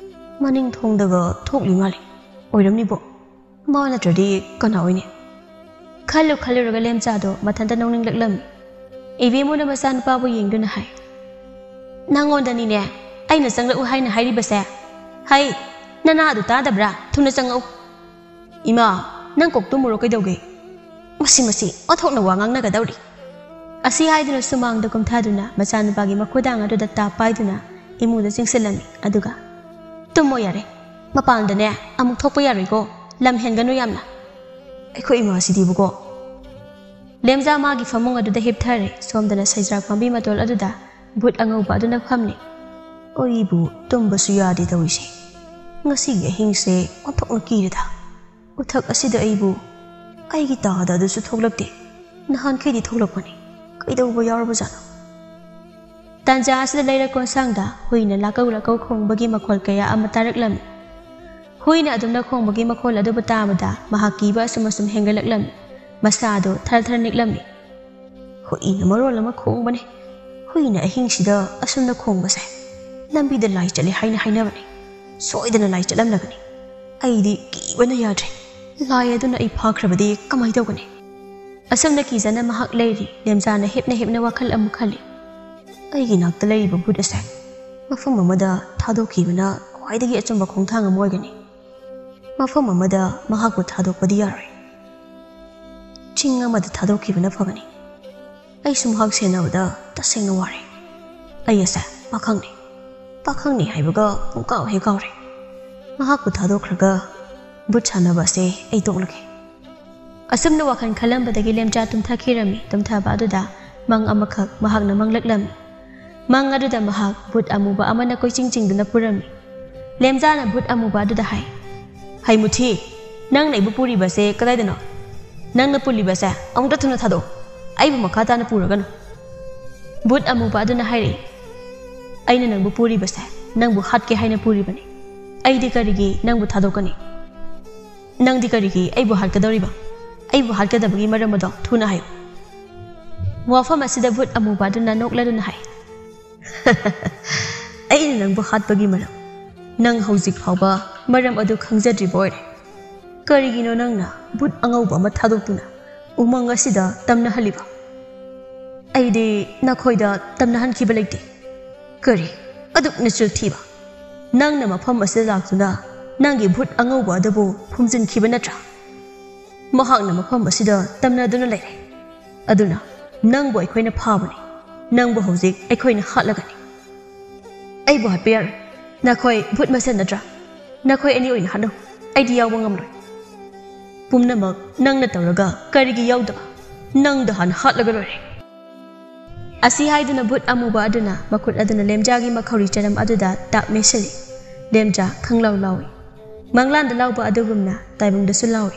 ꯃꯅꯤꯡ ꯊꯣꯡꯗꯒ ꯊꯣꯛꯂꯤ ꯃꯥꯜꯂꯤ꯫ ꯑꯣꯏꯔꯝꯅꯤꯕꯣ꯫ ꯃꯥ ꯅꯠꯇ꯭ꯔꯗꯤ ꯀꯅꯥ ꯑꯣꯏꯅꯤ? ꯈꯜꯂꯨ ꯈꯜꯂꯨꯔꯒ ꯂꯦꯝꯆꯥꯗꯣ ꯃꯊꯟꯇ ꯅꯣꯛꯅꯤꯡꯂꯛꯂꯝꯃꯤ꯫ ꯏꯕꯦꯝꯃꯨꯅ ꯃꯆꯥꯅꯨꯄꯥꯕꯨ ꯌꯦꯡꯗꯨꯅ ꯍꯥꯏ, "ꯅꯪꯉꯣꯟꯗꯅꯤꯅꯦ ꯑꯩꯅ ꯆꯪꯂꯛꯎ ꯍꯥꯏꯅ ꯍꯥꯏꯔꯤꯕꯁꯦ꯫ ꯍꯩ, ꯅꯅꯥꯗꯨ ꯇꯥꯗꯕ꯭ꯔꯥ? ꯊꯨꯅ ꯆꯪꯉꯛꯎ꯫" "ꯏꯃꯥ, ꯅꯪ ꯀꯣꯛ ꯇꯨꯝꯃꯨꯔꯣ ꯀꯩꯗꯧꯒꯦ? ꯃꯁꯤ, ꯃꯁꯤ ꯑꯣꯟꯊꯣꯛꯅ ꯋꯥ ꯉꯥꯡꯅꯒꯗꯧꯔꯤ꯫" ꯑꯁꯤ ꯍꯥꯏꯗꯨꯅ ꯁꯨꯃꯥꯡꯗ ꯀꯨꯝꯊꯗꯨꯅ ꯃꯆꯥꯅꯨꯄꯥꯒꯤ ꯃꯈꯨꯗꯥꯡ ꯑꯗꯨꯗ ꯇꯥꯞ ꯄꯥꯏꯗꯨꯅ ꯏꯃꯨꯡꯗ ꯆꯪꯁꯤꯜꯂꯝꯃꯤ꯫ ꯑꯗꯨꯒ, "ꯇꯨꯝꯃꯣ ꯌꯥꯔꯦ, ꯃꯄꯥꯟꯗꯅꯦ ꯑꯃꯨꯛ ꯊꯣꯛꯄ ꯌꯥꯔꯣꯏꯀꯣ, ꯂꯝ ꯍꯦꯟꯒꯅꯨ ꯌꯥꯝꯅ꯫" "ꯑꯩꯈꯣꯏ ꯏꯃꯥꯁꯤꯗꯤꯕꯀꯣ꯫" ꯂꯦꯝꯖꯥ ꯃꯥꯒꯤ ꯐꯃꯨꯡ ꯑꯗꯨꯗ ꯍꯤꯞꯊꯔꯦ, ꯁꯣꯝꯗꯅ ꯁꯩꯖꯥꯛ ꯄꯥꯝꯕꯤ ꯃꯇꯣꯜ ꯑꯗꯨꯗ ꯚꯨꯠ ꯑꯉꯧꯕ ꯑꯗꯨꯅ ꯐꯝꯂꯤ꯫ "ꯑꯩꯕꯨ ꯇꯨꯝꯕꯁꯨ ꯌꯥꯗꯦ ꯇꯧꯔꯤꯁꯦ꯫ ꯉꯁꯤꯒꯤ ꯑꯍꯤꯡꯁꯦ ꯑꯣꯟꯊꯣꯛꯅ ꯀꯤꯔꯦꯗ꯫ ꯎꯊꯛ ꯑꯁꯤꯗ ꯑꯩꯕꯨ ꯑꯩꯒꯤ ꯇꯥꯗ ꯑꯗꯨꯁꯨ ꯊꯣꯛꯂꯛꯇꯦ꯫ ꯅꯍꯥꯟꯈꯩꯗꯤ ꯊꯣꯛꯂꯛꯄꯅꯤ꯫ ꯀꯩꯗꯧꯕ ꯌꯥꯎꯔꯕꯖꯥꯠꯅꯣ?" ꯇꯥꯟꯖꯥ ꯑꯁꯤꯗ ꯂꯩꯔꯛ ꯀꯣꯟꯁꯥꯡꯗ ꯍꯨꯏꯅ ꯂꯥꯀꯧ ꯂꯥꯀꯧ ꯈꯣꯡꯕꯒꯤ ꯃꯈꯣꯜ ꯀꯌꯥ ꯑꯃ ꯇꯥꯔꯛꯂꯝꯃꯤ꯫ ꯍꯨꯏꯅ ꯑꯗꯨꯝꯅ ꯈꯣꯡꯕꯒꯤ ꯃꯈꯣꯜ ꯑꯗꯨꯕꯨ ꯇꯥꯕꯗ ꯃꯍꯥꯛ ꯀꯤꯕ ꯑꯁꯨꯝ ꯑꯁꯨꯝ ꯍꯦꯟꯒꯠꯂꯛꯂꯝꯃꯤ꯫ ꯃꯁꯥ ꯑꯗꯨ ꯊꯔ ꯊꯔ ꯅꯤꯛꯂꯝꯃꯤ꯫ "ꯍꯨꯏꯅ ꯃꯔꯣꯜ ꯑꯃ ꯈꯣꯡꯕꯅꯦ꯫ ꯍꯨꯏꯅ ꯑꯍꯤꯡꯁꯤꯗ ꯑꯁꯨꯝꯅ ꯈꯣꯡꯕꯁꯦ ꯂꯝꯕꯤꯗ ꯂꯥꯏ ꯆꯠꯂꯦ ꯍꯥꯏꯅ ꯍꯥꯏꯅꯕꯅꯦ꯫ ꯁꯣꯏꯗꯅ ꯂꯥꯏ ꯆꯠꯂꯝꯂꯒꯅꯤ꯫ ꯑꯩꯗꯤ ꯀꯤꯕꯅ ꯌꯥꯗ꯭ꯔꯦ꯫ ꯂꯥꯏ ꯑꯗꯨꯅ ꯑꯩ ꯐꯥꯈ꯭ꯔꯕꯗꯤ ꯀꯃꯥꯏ ꯇꯧꯒꯅꯤ?" ꯑꯁꯨꯝꯅ ꯀꯤꯖꯅ ꯃꯍꯥꯛ ꯂꯩꯔꯤ꯫ ꯂꯦꯝꯖꯥꯅ ꯍꯤꯞꯅ ꯍꯤꯞꯅ ꯋꯥꯈꯜ ꯑꯃꯨꯛ ꯈꯜꯂꯤ꯫ "ꯑꯩꯒꯤ ꯅꯥꯛꯇ ꯂꯩꯔꯤꯕ ꯚꯨꯠ ꯑꯁꯦ ꯃꯐꯝ ꯑꯃꯗ ꯊꯥꯗꯣꯛꯈꯤꯕꯅ ꯈ꯭ꯋꯥꯏꯗꯒꯤ ꯑꯆꯨꯝꯕ ꯈꯣꯡꯊꯥꯡ ꯑꯃ ꯑꯣꯏꯒꯅꯤ꯫ ꯃꯐꯝ ꯑꯃꯗ ꯃꯍꯥꯛꯄꯨ ꯊꯥꯗꯣꯛꯄꯗꯤ ꯌꯥꯔꯣꯏ꯫ ꯆꯤꯡ ꯑꯃꯗ ꯊꯥꯗꯣꯛꯈꯤꯕꯅ ꯐꯒꯅꯤ꯫ ꯑꯩꯁꯨ ꯃꯍꯥꯛ ꯁꯦꯟꯅꯕꯗ ꯇꯁꯦꯡꯅ ꯋꯥꯔꯦ꯫ ꯑꯩ ꯑꯁꯦ ꯄꯥꯈꯪꯅꯤ꯫ ꯄꯥꯈꯪꯅꯤ ꯍꯥꯏꯕꯒ ꯄꯨꯡꯀꯥꯎ ꯍꯦꯛ ꯀꯥꯎꯔꯦ꯫ ꯃꯍꯥꯛꯄꯨ ꯊꯥꯗꯣꯛꯈ꯭ꯔꯒ ꯚꯨꯠ ꯁꯥꯟꯅꯕ ꯑꯁꯦ ꯑꯩ ꯇꯣꯛꯂꯒꯦ꯫" ꯑꯁꯨꯝꯅ ꯋꯥꯈꯜ ꯈꯜꯂꯝꯕꯗꯒꯤ ꯂꯦꯝꯆꯥ ꯇꯨꯝꯊꯈꯤꯔꯝꯃꯤ꯫ ꯇꯨꯝꯊꯕ ꯑꯗꯨꯗ ꯃꯪ ꯑꯃꯈꯛ ꯃꯍꯥꯛꯅ ꯃꯪꯂꯛꯂꯝꯃꯤ꯫ ꯃꯪ ꯑꯗꯨꯗ ꯃꯍꯥꯛ ꯚꯨꯠ ꯑꯃꯨꯕ ꯑꯃꯅ ꯀꯣꯏꯆꯤꯡ ꯆꯤꯡꯗꯨꯅ ꯄꯨꯔꯝꯃꯤ꯫ ꯂꯦꯝꯖꯥꯅ ꯚꯨꯠ ꯑꯃꯨꯕ ꯑꯗꯨꯗ ꯍꯥꯏ, "ꯍꯩ ꯃꯨꯊꯤ, ꯅꯪꯅ ꯑꯩꯕꯨ ꯄꯨꯔꯤꯕꯁꯦ ꯀꯗꯥꯏꯗꯅꯣ? ꯅꯪꯅ ꯄꯨꯜꯂꯤꯕꯁꯦ ꯑꯃꯨꯛꯇ ꯊꯨꯅ ꯊꯥꯗꯣꯛꯎ꯫ ꯑꯩꯕꯨ ꯃꯈꯥ ꯇꯥꯅ ꯄꯨꯔꯒꯅꯨ꯫" ꯚꯨꯠ ꯑꯃꯨꯕ ꯑꯗꯨꯅ ꯍꯥꯏꯔꯛꯏ, "ꯑꯩꯅ ꯅꯪꯕꯨ ꯄꯨꯔꯤꯕꯁꯦ ꯅꯪꯕꯨ ꯍꯥꯠꯀꯦ ꯍꯥꯏꯅ ꯄꯨꯔꯤꯕꯅꯤ꯫ ꯑꯩꯗꯤ ꯀꯔꯤꯒꯤ ꯅꯪꯕꯨ ꯊꯥꯗꯣꯛꯀꯅꯤ? ꯅꯪꯗꯤ ꯀꯔꯤꯒꯤ ꯑꯩꯕꯨ ꯍꯥꯠꯀꯗꯧꯔꯤꯕ? ꯑꯩꯕꯨ ꯍꯥꯠꯀꯗꯕꯒꯤ ꯃꯔꯝ ꯑꯗꯣ ꯊꯨꯅ ꯍꯥꯏꯌꯨ꯫" ꯋꯥꯐꯝ ꯑꯁꯤꯗ ꯚꯨꯠ ꯑꯃꯨꯕ ꯑꯗꯨꯅ ꯅꯣꯛꯂꯗꯨꯅ ꯍꯥꯏ, "ꯑꯩꯅ ꯅꯪꯕꯨ ꯍꯥꯠꯄꯒꯤ ꯃꯔꯝ, ꯅꯪ ꯍꯧꯖꯤꯛ ꯐꯥꯎꯕ ꯃꯔꯝ ꯑꯗꯨ ꯈꯪꯖꯗ꯭ꯔꯤꯕ ꯑꯣꯏꯔꯦ꯫ ꯀꯔꯤꯒꯤꯅꯣ ꯅꯪꯅ ꯚꯨꯠ ꯑꯉꯧꯕ ꯑꯃ ꯊꯥꯗꯣꯛꯇꯨꯅ ꯎꯃꯪ ꯑꯁꯤꯗ ꯇꯝꯅꯍꯜꯂꯤꯕ? ꯑꯩꯗꯤ ꯅꯈꯣꯏꯗ ꯇꯝꯅꯍꯟꯈꯤꯕ ꯂꯩꯇꯦ꯫ ꯀꯔꯤ? ꯑꯗꯨꯛ ꯅꯆꯤꯟ ꯊꯤꯕ! ꯅꯪꯅ ꯃꯐꯝ ꯑꯁꯤꯗ ꯂꯥꯛꯇꯨꯅ ꯅꯪꯒꯤ ꯚꯨꯠ ꯑꯉꯧꯕ ꯑꯗꯨꯕꯨ ꯐꯨꯝꯖꯤꯟꯈꯤꯕ ꯅꯠꯇ꯭ꯔꯥ? ꯃꯍꯥꯛꯅ ꯃꯐꯝ ꯑꯁꯤꯗ ꯇꯝꯅꯗꯨꯅ ꯂꯩꯔꯦ꯫ ꯑꯗꯨꯅ ꯅꯪꯕꯨ ꯑꯩꯈꯣꯏꯅ ꯐꯥꯕꯅꯤ꯫ ꯅꯪꯕꯨ ꯍꯧꯖꯤꯛ ꯑꯩꯈꯣꯏꯅ ꯍꯥꯠꯂꯒꯅꯤ꯫ ꯑꯩꯕꯨ ꯍꯥꯠꯄ ꯌꯥꯔꯣꯏ꯫ ꯅꯈꯣꯏ ꯚꯨꯠ ꯃꯁꯦꯟ ꯅꯠꯇ꯭ꯔꯥ? ꯅꯈꯣꯏ ꯑꯅꯤ ꯑꯣꯏꯅ ꯍꯥꯠꯂꯨ꯫ ꯑꯩꯗꯤ ꯌꯥꯎꯕ ꯉꯝꯂꯣꯏ꯫ ꯄꯨꯝꯅꯃꯛ ꯅꯪꯅ ꯇꯧꯔꯒ ꯀꯔꯤꯒꯤ ꯌꯥꯎꯗꯕ? ꯅꯪꯗ ꯍꯥꯟꯅ ꯍꯥꯠꯂꯒ ꯂꯣꯏꯔꯦ꯫ ꯑꯁꯤ ꯍꯥꯏꯗꯨꯅ ꯚꯨꯠ ꯑꯃꯨꯕ ꯑꯗꯨꯅ ꯃꯈꯨꯠ ꯑꯗꯨꯅ ꯂꯦꯝꯖꯥꯒꯤ ꯃꯈꯧꯔꯤ ꯆꯅꯝ ꯑꯗꯨꯗ ꯇꯥꯞ ꯃꯦꯠꯁꯤꯜꯂꯤ꯫ ꯂꯦꯝꯖꯥ ꯈꯪꯂꯥꯎ ꯂꯥꯎꯏ꯫ ꯃꯪꯂꯥꯟꯗ ꯂꯥꯎꯕ ꯑꯗꯨꯒꯨꯝꯅ ꯇꯥꯏꯕꯪꯗꯁꯨ ꯂꯥꯎꯏ꯫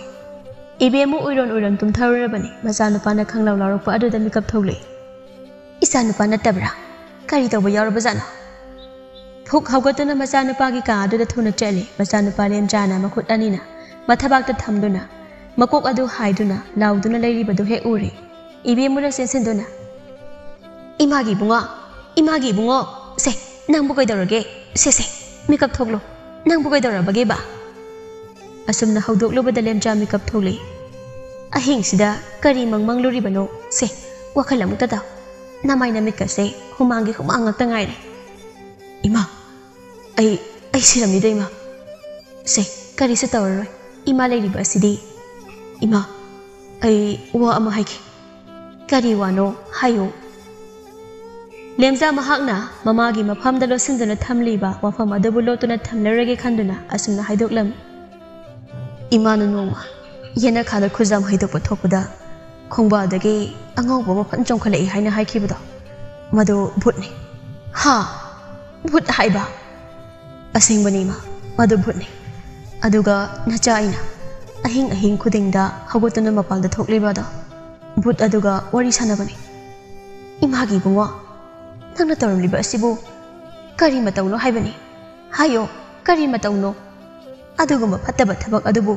ꯏꯕꯦꯝꯃ ꯎꯏꯔꯣꯟ ꯎꯏꯔꯣꯟ ꯇꯨꯝꯊꯔꯨꯔꯕꯅꯤ꯫ ꯃꯆꯥꯅꯨꯄꯥꯅ ꯈꯪꯂꯥꯎ ꯂꯥꯎꯔꯛꯄ ꯑꯗꯨꯗ ꯃꯤꯀꯞ ꯊꯣꯛꯂꯛꯏ꯫ "ꯏꯆꯥꯅꯨꯄꯥ ꯅꯠꯇꯕ꯭ꯔꯥ? ꯀꯔꯤ ꯇꯧꯕ ꯌꯥꯎꯔꯕꯖꯥꯠꯅꯣ?" ꯐꯨꯛ ꯍꯧꯒꯠꯇꯨꯅ ꯃꯆꯥꯅꯨꯄꯥꯒꯤ ꯀꯥ ꯑꯗꯨꯗ ꯊꯨꯅ ꯆꯠꯂꯤ꯫ ꯃꯆꯥꯅꯨꯄꯥ ꯂꯦꯝꯖꯥꯅ ꯃꯈꯨꯠ ꯑꯅꯤꯅ ꯃꯊꯕꯥꯛꯇ ꯊꯝꯗꯨꯅ, ꯃꯀꯣꯛ ꯑꯗꯨ ꯍꯥꯏꯗꯨꯅ ꯂꯥꯎꯗꯨꯅ ꯂꯩꯔꯤꯕꯗꯨ ꯍꯦꯛ ꯎꯔꯦ꯫ ꯏꯕꯦꯝꯃꯨꯅ ꯆꯦꯟꯁꯤꯟꯗꯨꯅ, "ꯏꯃꯥꯒꯤ ꯏꯕꯨꯡꯉꯣ, ꯏꯃꯥꯒꯤ ꯏꯕꯨꯡꯉꯣ, ꯁꯦ, ꯅꯪꯕꯨ ꯀꯩꯗꯧꯔꯒꯦ? ꯁꯦ, ꯁꯦ, ꯃꯤꯀꯞ ꯊꯣꯛꯂꯣ꯫ ꯅꯪꯕꯨ ꯀꯩꯗꯧꯔꯕꯒꯦꯕ?" ꯑꯁꯨꯝꯅ ꯍꯧꯗꯣꯛꯂꯨꯕꯗ ꯂꯦꯝꯖꯥ ꯃꯤꯀꯞ ꯊꯣꯛꯂꯛꯏ꯫ "ꯑꯍꯤꯡꯁꯤꯗ ꯀꯔꯤ ꯃꯪ ꯃꯪꯂꯨꯔꯤꯕꯅꯣ? ꯁꯦ, ꯋꯥꯈꯜ ꯑꯃꯨꯛꯇ ꯇꯥꯎ꯫ ꯅꯃꯥꯏ ꯅꯃꯤꯠꯀꯁꯦ ꯍꯨꯃꯥꯡꯒꯤ ꯍꯨꯃꯥꯡ ꯉꯥꯛꯇ ꯉꯥꯏꯔꯦ꯫ ꯏꯃꯥ, ꯑꯩ, ꯑꯩ ꯁꯤꯔꯝꯃꯤꯗ, ꯏꯃꯥ꯫ ꯁꯦ, ꯀꯔꯤꯁꯨ ꯇꯧꯔꯔꯣꯏ꯫ ꯏꯃꯥ ꯂꯩꯔꯤꯕ ꯑꯁꯤꯗꯤ꯫ ꯏꯃꯥ, ꯑꯩ ꯋꯥ ꯑꯃ ꯍꯥꯏꯒꯦ꯫" "ꯀꯔꯤ ꯋꯥꯅꯣ? ꯍꯥꯏꯌꯨ꯫" ꯂꯦꯝꯖꯥ ꯃꯍꯥꯛꯅ ꯃꯃꯥꯒꯤ ꯃꯐꯝꯗ ꯂꯣꯠꯁꯤꯟꯗꯨꯅ ꯊꯝꯂꯤꯕ ꯋꯥꯐꯝ ꯑꯗꯨꯕꯨ ꯂꯣꯠꯇꯨꯅ ꯊꯝꯂꯔꯣꯏꯒꯦ ꯈꯟꯗꯨꯅ ꯑꯁꯨꯝꯅ ꯍꯥꯏꯗꯣꯛꯂꯝꯃꯤ꯫ "ꯏꯃꯥꯅ ꯅꯣꯡꯃ ꯌꯦꯅꯈꯥꯗ ꯈꯨꯖꯥꯝ ꯍꯩꯗꯣꯛꯄ ꯊꯣꯛꯄꯗ ꯈꯣꯡꯕꯥꯜꯗꯒꯤ ꯑꯉꯧꯕ ꯑꯃ ꯐꯟ ꯆꯣꯡꯈꯠꯂꯛꯏ ꯍꯥꯏꯅ ꯍꯥꯏꯈꯤꯕꯗꯣ, ꯃꯗꯨ ꯚꯨꯠꯅꯤ꯫" "ꯍꯥ? ꯚꯨꯠ ꯍꯥꯏꯕ?" "ꯑꯁꯦꯡꯕꯅꯤ ꯏꯃꯥ, ꯃꯗꯨ ꯚꯨꯠꯅꯤ꯫ ꯑꯗꯨꯒ ꯅꯆꯥ ꯑꯩꯅ ꯑꯍꯤꯡ ꯑꯍꯤꯡ ꯈꯨꯗꯤꯡꯗ ꯍꯧꯒꯠꯇꯨꯅ ꯃꯄꯥꯟꯗ ꯊꯣꯛꯂꯤꯕ ꯑꯗꯣ ꯚꯨꯠ ꯑꯗꯨꯒ ꯋꯥꯔꯤ ꯁꯥꯟꯅꯕꯅꯤ꯫" "ꯏꯃꯥꯒꯤ ꯏꯕꯨꯡꯉꯣ, ꯅꯪꯅ ꯇꯧꯔꯝꯂꯤꯕ ꯑꯁꯤꯕꯨ ꯀꯔꯤ ꯃꯇꯧꯅꯣ ꯍꯥꯏꯕꯅꯤ? ꯍꯥꯏꯌꯣ, ꯀꯔꯤ ꯃꯇꯧꯅꯣ? ꯑꯗꯨꯒꯨꯝꯕ ꯐꯠꯇꯕ ꯊꯕꯛ ꯑꯗꯨꯕꯨ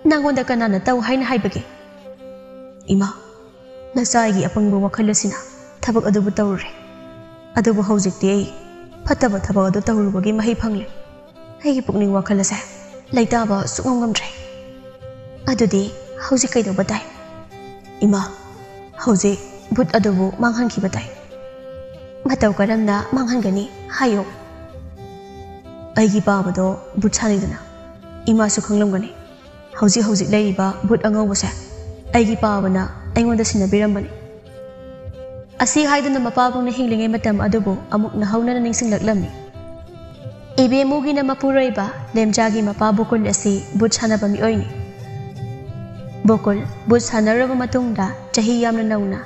ꯅꯪꯉꯣꯟꯗ ꯀꯅꯥꯅ ꯇꯧ ꯍꯥꯏꯅ ꯍꯥꯏꯕꯒꯦ?" "ꯏꯃꯥ, ꯅꯆꯥ ꯑꯩꯒꯤ ꯑꯄꯪꯕ ꯋꯥꯈꯜ ꯑꯁꯤꯅ ꯊꯕꯛ ꯑꯗꯨꯕꯨ ꯇꯧꯔꯨꯔꯦ꯫ ꯑꯗꯨꯕꯨ ꯍꯧꯖꯤꯛꯇꯤ ꯑꯩ ꯐꯠꯇꯕ ꯊꯕꯛ ꯑꯗꯨ ꯇꯧꯔꯨꯕꯒꯤ ꯃꯍꯩ ꯐꯪꯂꯦ꯫ ꯑꯩꯒꯤ ꯄꯨꯛꯅꯤꯡ ꯋꯥꯈꯜ ꯑꯁꯦ ꯂꯩꯇꯥꯕ ꯁꯨꯛꯉꯝ ꯉꯝꯗ꯭ꯔꯦ꯫ ꯑꯗꯨꯗꯤ ꯍꯧꯖꯤꯛ ꯀꯩꯗꯧꯕ ꯇꯥꯏ? ꯏꯃꯥ, ꯍꯧꯖꯤꯛ ꯚꯨꯠ ꯑꯗꯨꯕꯨ ꯃꯥꯡꯍꯟꯈꯤꯕ ꯇꯥꯏ꯫ ꯃꯇꯧ ꯀꯔꯝꯅ ꯃꯥꯡꯍꯟꯒꯅꯤ ꯍꯥꯏꯌꯨ? ꯑꯩꯒꯤ ꯄꯥꯕꯗꯣ ꯚꯨꯠ ꯁꯥꯟꯅꯩꯗꯅ, ꯏꯃꯥꯁꯨ ꯈꯪꯂꯝꯒꯅꯤ꯫ ꯍꯧꯖꯤꯛ ꯍꯧꯖꯤꯛ ꯂꯩꯔꯤꯕ ꯚꯨꯠ ꯑꯉꯧꯕꯁꯦ ꯑꯩꯒꯤ ꯄꯥꯕꯅ ꯑꯩꯉꯣꯟꯗ ꯁꯤꯟꯅꯕꯤꯔꯝꯕꯅꯤ꯫ ꯑꯁꯤ ꯍꯥꯏꯗꯨꯅ ꯃꯄꯥꯕꯨꯡꯅ ꯍꯤꯡꯂꯤꯉꯩ ꯃꯇꯝ ꯑꯗꯨꯕꯨ ꯑꯃꯨꯛ ꯅꯧꯍꯧꯅꯅ ꯅꯤꯡꯁꯤꯡꯂꯛꯂꯝꯃꯤ꯫ ꯏꯕꯦꯝꯃꯨꯒꯤꯅ ꯃꯄꯨꯔꯣꯏꯕ ꯂꯦꯝꯖꯥꯒꯤ ꯃꯄꯥ ꯕꯣꯀꯨꯜ ꯑꯁꯤ ꯚꯨꯠ ꯁꯥꯟꯅꯕ ꯃꯤꯑꯣꯏꯅꯤ꯫ ꯕꯣꯀꯨꯜ ꯚꯨꯠ ꯁꯥꯟꯅꯔꯕ ꯃꯇꯨꯡꯗ ꯆꯍꯤ ꯌꯥꯝꯅ ꯅꯧꯅ,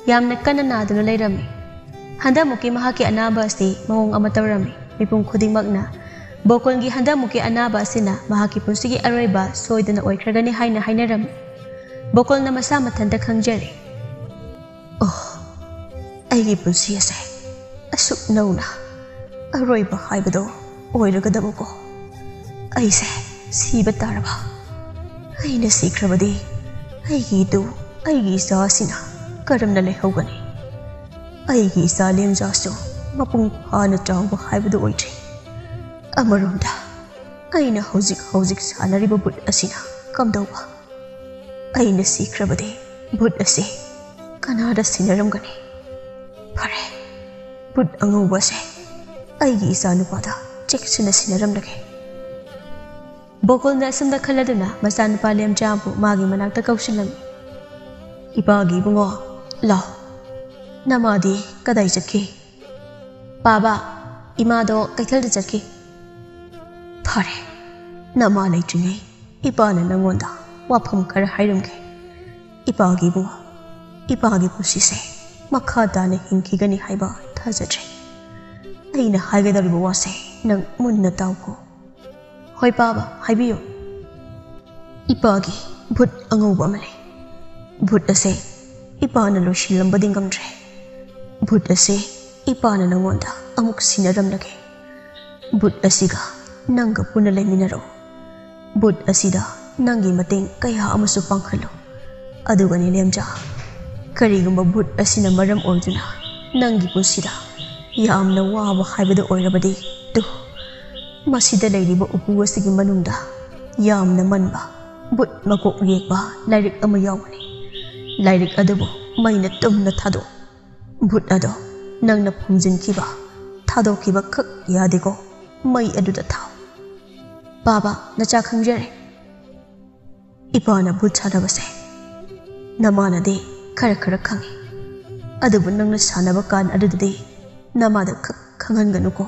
ꯌꯥꯝꯅ ꯀꯟꯅ ꯅꯥꯗꯨꯅ ꯂꯩꯔꯝꯃꯤ꯫ ꯍꯟꯗꯛꯃꯨꯛꯀꯤ ꯃꯍꯥꯛꯀꯤ ꯑꯅꯥꯕ ꯑꯁꯤ ꯃꯑꯣꯡ ꯑꯃ ꯇꯧꯔꯝꯃꯤ꯫ ꯃꯤꯄꯨꯝ ꯈꯨꯗꯤꯡꯃꯛꯅ ꯕꯣꯀꯨꯜꯒꯤ ꯍꯟꯗꯛꯃꯨꯛꯀꯤ ꯑꯅꯥꯕ ꯑꯁꯤꯅ ꯃꯍꯥꯛꯀꯤ ꯄꯨꯟꯁꯤꯒꯤ ꯑꯔꯣꯏꯕ ꯁꯣꯏꯗꯅ ꯑꯣꯏꯈ꯭ꯔꯒꯅꯤ ꯍꯥꯏꯅ ꯍꯥꯏꯅꯔꯝꯃꯤ꯫ ꯕꯣꯀꯨꯜꯅ ꯃꯁꯥ ꯃꯊꯟꯇ ꯈꯪꯖꯔꯦ꯫ ꯑꯣ, ꯑꯩꯒꯤ ꯄꯨꯟꯁꯤ ꯑꯁꯦ ꯑꯁꯨꯛ ꯅꯧꯅ ꯑꯔꯣꯏꯕ ꯍꯥꯏꯕꯗꯣ ꯑꯣꯏꯔꯒꯗꯕꯀꯣ꯫ ꯑꯩꯁꯦ ꯁꯤꯕ ꯇꯥꯔꯕ? ꯑꯩꯅ ꯁꯤꯈ꯭ꯔꯕꯗꯤ ꯑꯩꯒꯤ ꯏꯇꯨ, ꯑꯩꯒꯤ ꯏꯆꯥꯁꯤꯅ ꯀꯔꯝꯅ ꯂꯩꯍꯧꯒꯅꯤ? ꯑꯩꯒꯤ ꯏꯆꯥ ꯂꯦꯝꯖꯥꯁꯨ ꯃꯄꯨꯡ ꯐꯥꯅ ꯆꯥꯎꯕ ꯍꯥꯏꯕꯗꯨ ꯑꯣꯏꯗ꯭ꯔꯤ꯫ ꯑꯃꯔꯣꯝꯗ ꯑꯩꯅ ꯍꯧꯖꯤꯛ ꯍꯧꯖꯤꯛ ꯁꯥꯟꯅꯔꯤꯕ ꯚꯨꯠ ꯑꯁꯤꯅ ꯀꯝꯗꯧꯕ? ꯑꯩꯅ ꯁꯤꯈ꯭ꯔꯕꯗꯤ ꯚꯨꯠ ꯑꯁꯤ ꯀꯅꯥꯗ ꯁꯤꯟꯅꯔꯝꯒꯅꯤ? ꯐꯔꯦ, ꯚꯨꯠ ꯑꯉꯧꯕ ꯑꯁꯦ ꯑꯩꯒꯤ ꯏꯆꯥꯅꯨꯄꯥꯗ ꯆꯦꯛꯁꯤꯟꯅ ꯁꯤꯟꯅꯔꯝꯂꯒꯦ꯫ ꯕꯣꯀꯨꯜꯅ ꯑꯁꯨꯝꯅ ꯈꯜꯂꯗꯨꯅ ꯃꯆꯥꯅꯨꯄꯥ ꯂꯦꯝꯖꯥꯕꯨ ꯃꯥꯒꯤ ꯃꯅꯥꯛꯇ ꯀꯧꯁꯤꯜꯂꯝꯃꯤ꯫ ꯏꯄꯥꯒꯤ ꯏꯕꯨꯡꯉꯣ, ꯂꯥꯎ꯫ ꯅꯃꯥꯗꯤ ꯀꯗꯥꯏ ꯆꯠꯈꯤ? ꯄꯥꯕ, ꯏꯃꯥꯗꯣ ꯀꯩꯊꯦꯜꯗ ꯆꯠꯈꯤ꯫ ꯐꯔꯦ, ꯅꯃꯥ ꯂꯩꯇ꯭ꯔꯤꯉꯩ ꯏꯄꯥꯅ ꯅꯪꯉꯣꯟꯗ ꯋꯥꯐꯝ ꯈꯔ ꯍꯥꯏꯔꯝꯒꯦ꯫ ꯏꯄꯥꯒꯤ ꯏꯕꯨꯡꯉꯣ, ꯏꯄꯥꯒꯤ ꯄꯨꯟꯁꯤꯁꯦ ꯃꯈꯥ ꯇꯥꯅ ꯍꯤꯡꯈꯤꯒꯅꯤ ꯍꯥꯏꯕ ꯊꯥꯖꯗ꯭ꯔꯦ꯫ ꯑꯩꯅ ꯍꯥꯏꯒꯗꯧꯔꯤꯕ ꯋꯥꯁꯦ ꯅꯪ ꯃꯨꯟꯅ ꯇꯥꯎꯀꯣ꯫ ꯍꯣꯏ ꯄꯥꯕ, ꯍꯥꯏꯕꯤꯌꯨ꯫ ꯏꯄꯥꯒꯤ ꯚꯨꯠ ꯑꯉꯧꯕ ꯑꯃ ꯂꯩ꯫ ꯚꯨꯠ ꯑꯁꯦ ꯏꯄꯥꯅ ꯂꯣꯏꯁꯤꯜꯂꯝꯕꯗꯤ ꯉꯝꯗ꯭ꯔꯦ꯫ ꯚꯨꯠ ꯑꯁꯦ ꯏꯄꯥꯅ ꯅꯪꯉꯣꯟꯗ ꯑꯃꯨꯛ ꯁꯤꯟꯅꯔꯝꯂꯒꯦ꯫ ꯚꯨꯠ ꯑꯁꯤꯒ ꯅꯪꯒ ꯄꯨꯟꯅ ꯂꯩꯃꯤꯟꯅꯔꯣ꯫ ꯚꯨꯠ ꯑꯁꯤꯗ ꯅꯪꯒꯤ ꯃꯇꯦꯡ ꯀꯌꯥ ꯑꯃꯁꯨ ꯄꯥꯡꯍꯜꯂꯨ꯫ ꯑꯗꯨꯒꯅꯤ ꯂꯦꯝꯖꯥ, ꯀꯔꯤꯒꯨꯝꯕ ꯚꯨꯠ ꯑꯁꯤꯅ ꯃꯔꯝ ꯑꯣꯏꯗꯨꯅ ꯅꯪꯒꯤ ꯄꯨꯟꯁꯤꯗ ꯌꯥꯝꯅ ꯋꯥꯕ ꯍꯥꯏꯕꯗꯨ ꯑꯣꯏꯔꯕꯗꯤ ꯇꯨ, ꯃꯁꯤꯗ ꯂꯩꯔꯤꯕ ꯎꯄꯨ ꯑꯁꯤꯒꯤ ꯃꯅꯨꯡꯗ ꯌꯥꯝꯅ ꯃꯟꯕ, ꯚꯨꯠ ꯃꯀꯣꯛ ꯌꯦꯛꯄ ꯂꯥꯏꯔꯤꯛ ꯑꯃ ꯌꯥꯎꯕꯅꯤ꯫ ꯂꯥꯏꯔꯤꯛ ꯑꯗꯨꯕꯨ ꯃꯩꯅ ꯇꯨꯝꯅ ꯊꯥꯗꯣꯛ꯫ ꯚꯨꯠ ꯑꯗꯣ ꯅꯪꯅ ꯐꯨꯝꯖꯤꯟꯈꯤꯕ, ꯊꯥꯗꯣꯛꯈꯤꯕ ꯈꯛ ꯌꯥꯗꯦꯀꯣ, ꯃꯩ ꯑꯗꯨꯗ ꯊꯥꯎ꯫ ꯕꯥꯕꯥ, ꯅꯆꯥ ꯈꯪꯖꯔꯦ꯫ ꯏꯄꯥꯅ ꯚꯨꯠ ꯁꯥꯟꯅꯕꯁꯦ ꯅꯃꯥꯅꯗꯤ ꯈꯔ ꯈꯔ ꯈꯪꯉꯤ, ꯑꯗꯨꯕꯨ ꯅꯪꯅ ꯁꯥꯟꯅꯕ ꯀꯥꯟ ꯑꯗꯨꯗꯗꯤ ꯅꯃꯥꯗ ꯈꯛ ꯈꯪꯍꯟꯒꯅꯨꯀꯣ꯫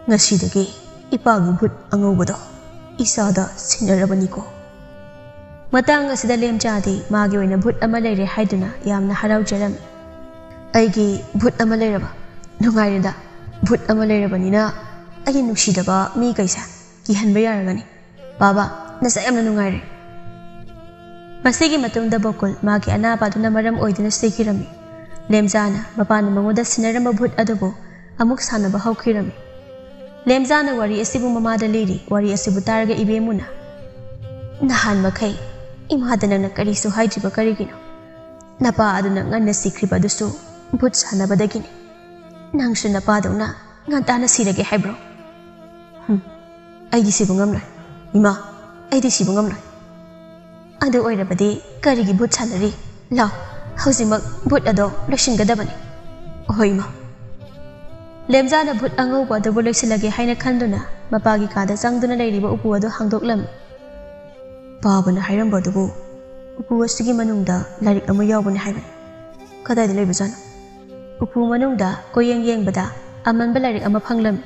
ꯉꯁꯤꯗꯒꯤ ꯏꯄꯥꯒꯤ ꯚꯨꯠ ꯑꯉꯧꯕꯗꯣ ꯏꯆꯥꯗ ꯁꯤꯟꯅꯔꯕꯅꯤꯀꯣ꯫ ꯃꯇꯥꯡ ꯑꯁꯤꯗ ꯂꯦꯝꯆꯥꯗꯤ ꯃꯥꯒꯤ ꯑꯣꯏꯅ ꯚꯨꯠ ꯑꯃ ꯂꯩꯔꯦ ꯍꯥꯏꯗꯨꯅ ꯌꯥꯝꯅ ꯍꯔꯥꯎꯖꯔꯝꯃꯤ꯫ "ꯑꯩꯒꯤ ꯚꯨꯠ ꯑꯃ ꯂꯩꯔꯕ? ꯅꯨꯡꯉꯥꯏꯔꯦꯗ꯫ ꯚꯨꯠ ꯑꯃ ꯂꯩꯔꯕꯅꯤꯅ ꯑꯩꯒꯤ ꯅꯨꯡꯁꯤꯗꯕ ꯃꯤꯈꯩꯁꯦ ꯀꯤꯍꯟꯕ ꯌꯥꯔꯒꯅꯤ꯫ ꯕꯥꯕꯥ, ꯅꯆꯥ ꯌꯥꯝꯅ ꯅꯨꯡꯉꯥꯏꯔꯦ꯫" ꯃꯁꯤꯒꯤ ꯃꯇꯨꯡꯗ ꯕꯣꯀꯨꯜ ꯃꯥꯒꯤ ꯑꯅꯥꯕ ꯑꯗꯨꯅ ꯃꯔꯝ ꯑꯣꯏꯗꯨꯅ ꯁꯤꯈꯤꯔꯝꯃꯤ꯫ ꯂꯦꯝꯖꯥꯅ ꯃꯄꯥꯅ ꯃꯉꯣꯟꯗ ꯁꯤꯟꯅꯔꯝꯕ ꯚꯨꯠ ꯑꯗꯨꯕꯨ ꯑꯃꯨꯛ ꯁꯥꯟꯅꯕ ꯍꯧꯈꯤꯔꯝꯃꯤ꯫ ꯂꯦꯝꯖꯥꯅ ꯋꯥꯔꯤ ꯑꯁꯤꯕꯨ ꯃꯃꯥꯗ ꯂꯤꯔꯤ꯫ ꯋꯥꯔꯤ ꯑꯁꯤꯕꯨ ꯇꯥꯔꯒ ꯏꯕꯦꯝꯃꯨꯅ, "ꯅꯍꯥꯟ ꯃꯈꯩ ꯏꯃꯥꯗ ꯅꯪꯅ ꯀꯔꯤꯁꯨ ꯍꯥꯏꯗ꯭ꯔꯤꯕ ꯀꯔꯤꯒꯤꯅꯣ? ꯅꯄꯥ ꯑꯗꯨꯅ ꯉꯟꯅ ꯁꯤꯈ꯭ꯔꯤꯕ ꯑꯗꯨꯁꯨ ꯚꯨꯠ ꯁꯥꯟꯅꯕꯗꯒꯤꯅꯤ꯫ ꯅꯪꯁꯨ ꯅꯄꯥꯗꯧꯅ ꯉꯟꯇꯥꯅ ꯁꯤꯔꯒꯦ ꯍꯥꯏꯕ꯭ꯔꯣ?" "ꯍꯨꯝ, ꯑꯩꯗꯤ ꯁꯤꯕ ꯉꯝꯂꯣꯏ꯫ ꯏꯃꯥ, ꯑꯩꯗꯤ ꯁꯤꯕ ꯉꯝꯂꯣꯏ꯫" "ꯑꯗꯨ ꯑꯣꯏꯔꯕꯗꯤ ꯀꯔꯤꯒꯤ ꯚꯨꯠ ꯁꯥꯟꯅꯔꯤ? ꯂꯥꯎ, ꯍꯧꯖꯤꯛꯃꯛ ꯚꯨꯠ ꯑꯗꯣ ꯂꯣꯏꯁꯤꯟꯒꯗꯕꯅꯤ꯫" "ꯑꯍꯣꯏ, ꯏꯃꯥ꯫" ꯂꯦꯝꯖꯥꯅ ꯚꯨꯠ ꯑꯉꯧꯕ ꯑꯗꯨꯕꯨ ꯂꯣꯏꯁꯤꯜꯂꯒꯦ ꯍꯥꯏꯅ ꯈꯟꯗꯨꯅ ꯃꯄꯥꯒꯤ ꯀꯥꯗ ꯆꯪꯗꯨꯅ ꯂꯩꯔꯤꯕ ꯎꯄꯨ ꯑꯗꯨ ꯍꯥꯡꯗꯣꯛꯂꯝꯃꯤ꯫ "ꯄꯥꯕꯅ ꯍꯥꯏꯔꯝꯕ ꯑꯗꯨꯕꯨ ꯎꯄꯨ ꯑꯁꯤꯒꯤ ꯃꯅꯨꯡꯗ ꯂꯥꯏꯔꯤꯛ ꯑꯃ ꯌꯥꯎꯕꯅꯤ ꯍꯥꯏꯕꯅꯤ꯫ ꯀꯗꯥꯏꯗ ꯂꯩꯕꯖꯥꯠꯅꯣ?" ꯎꯄꯨ ꯃꯅꯨꯡꯗ ꯀꯣꯌꯦꯡ ꯌꯦꯡꯕꯗ ꯑꯃꯟꯕ ꯂꯥꯏꯔꯤꯛ ꯑꯃ ꯐꯪꯂꯝꯃꯤ꯫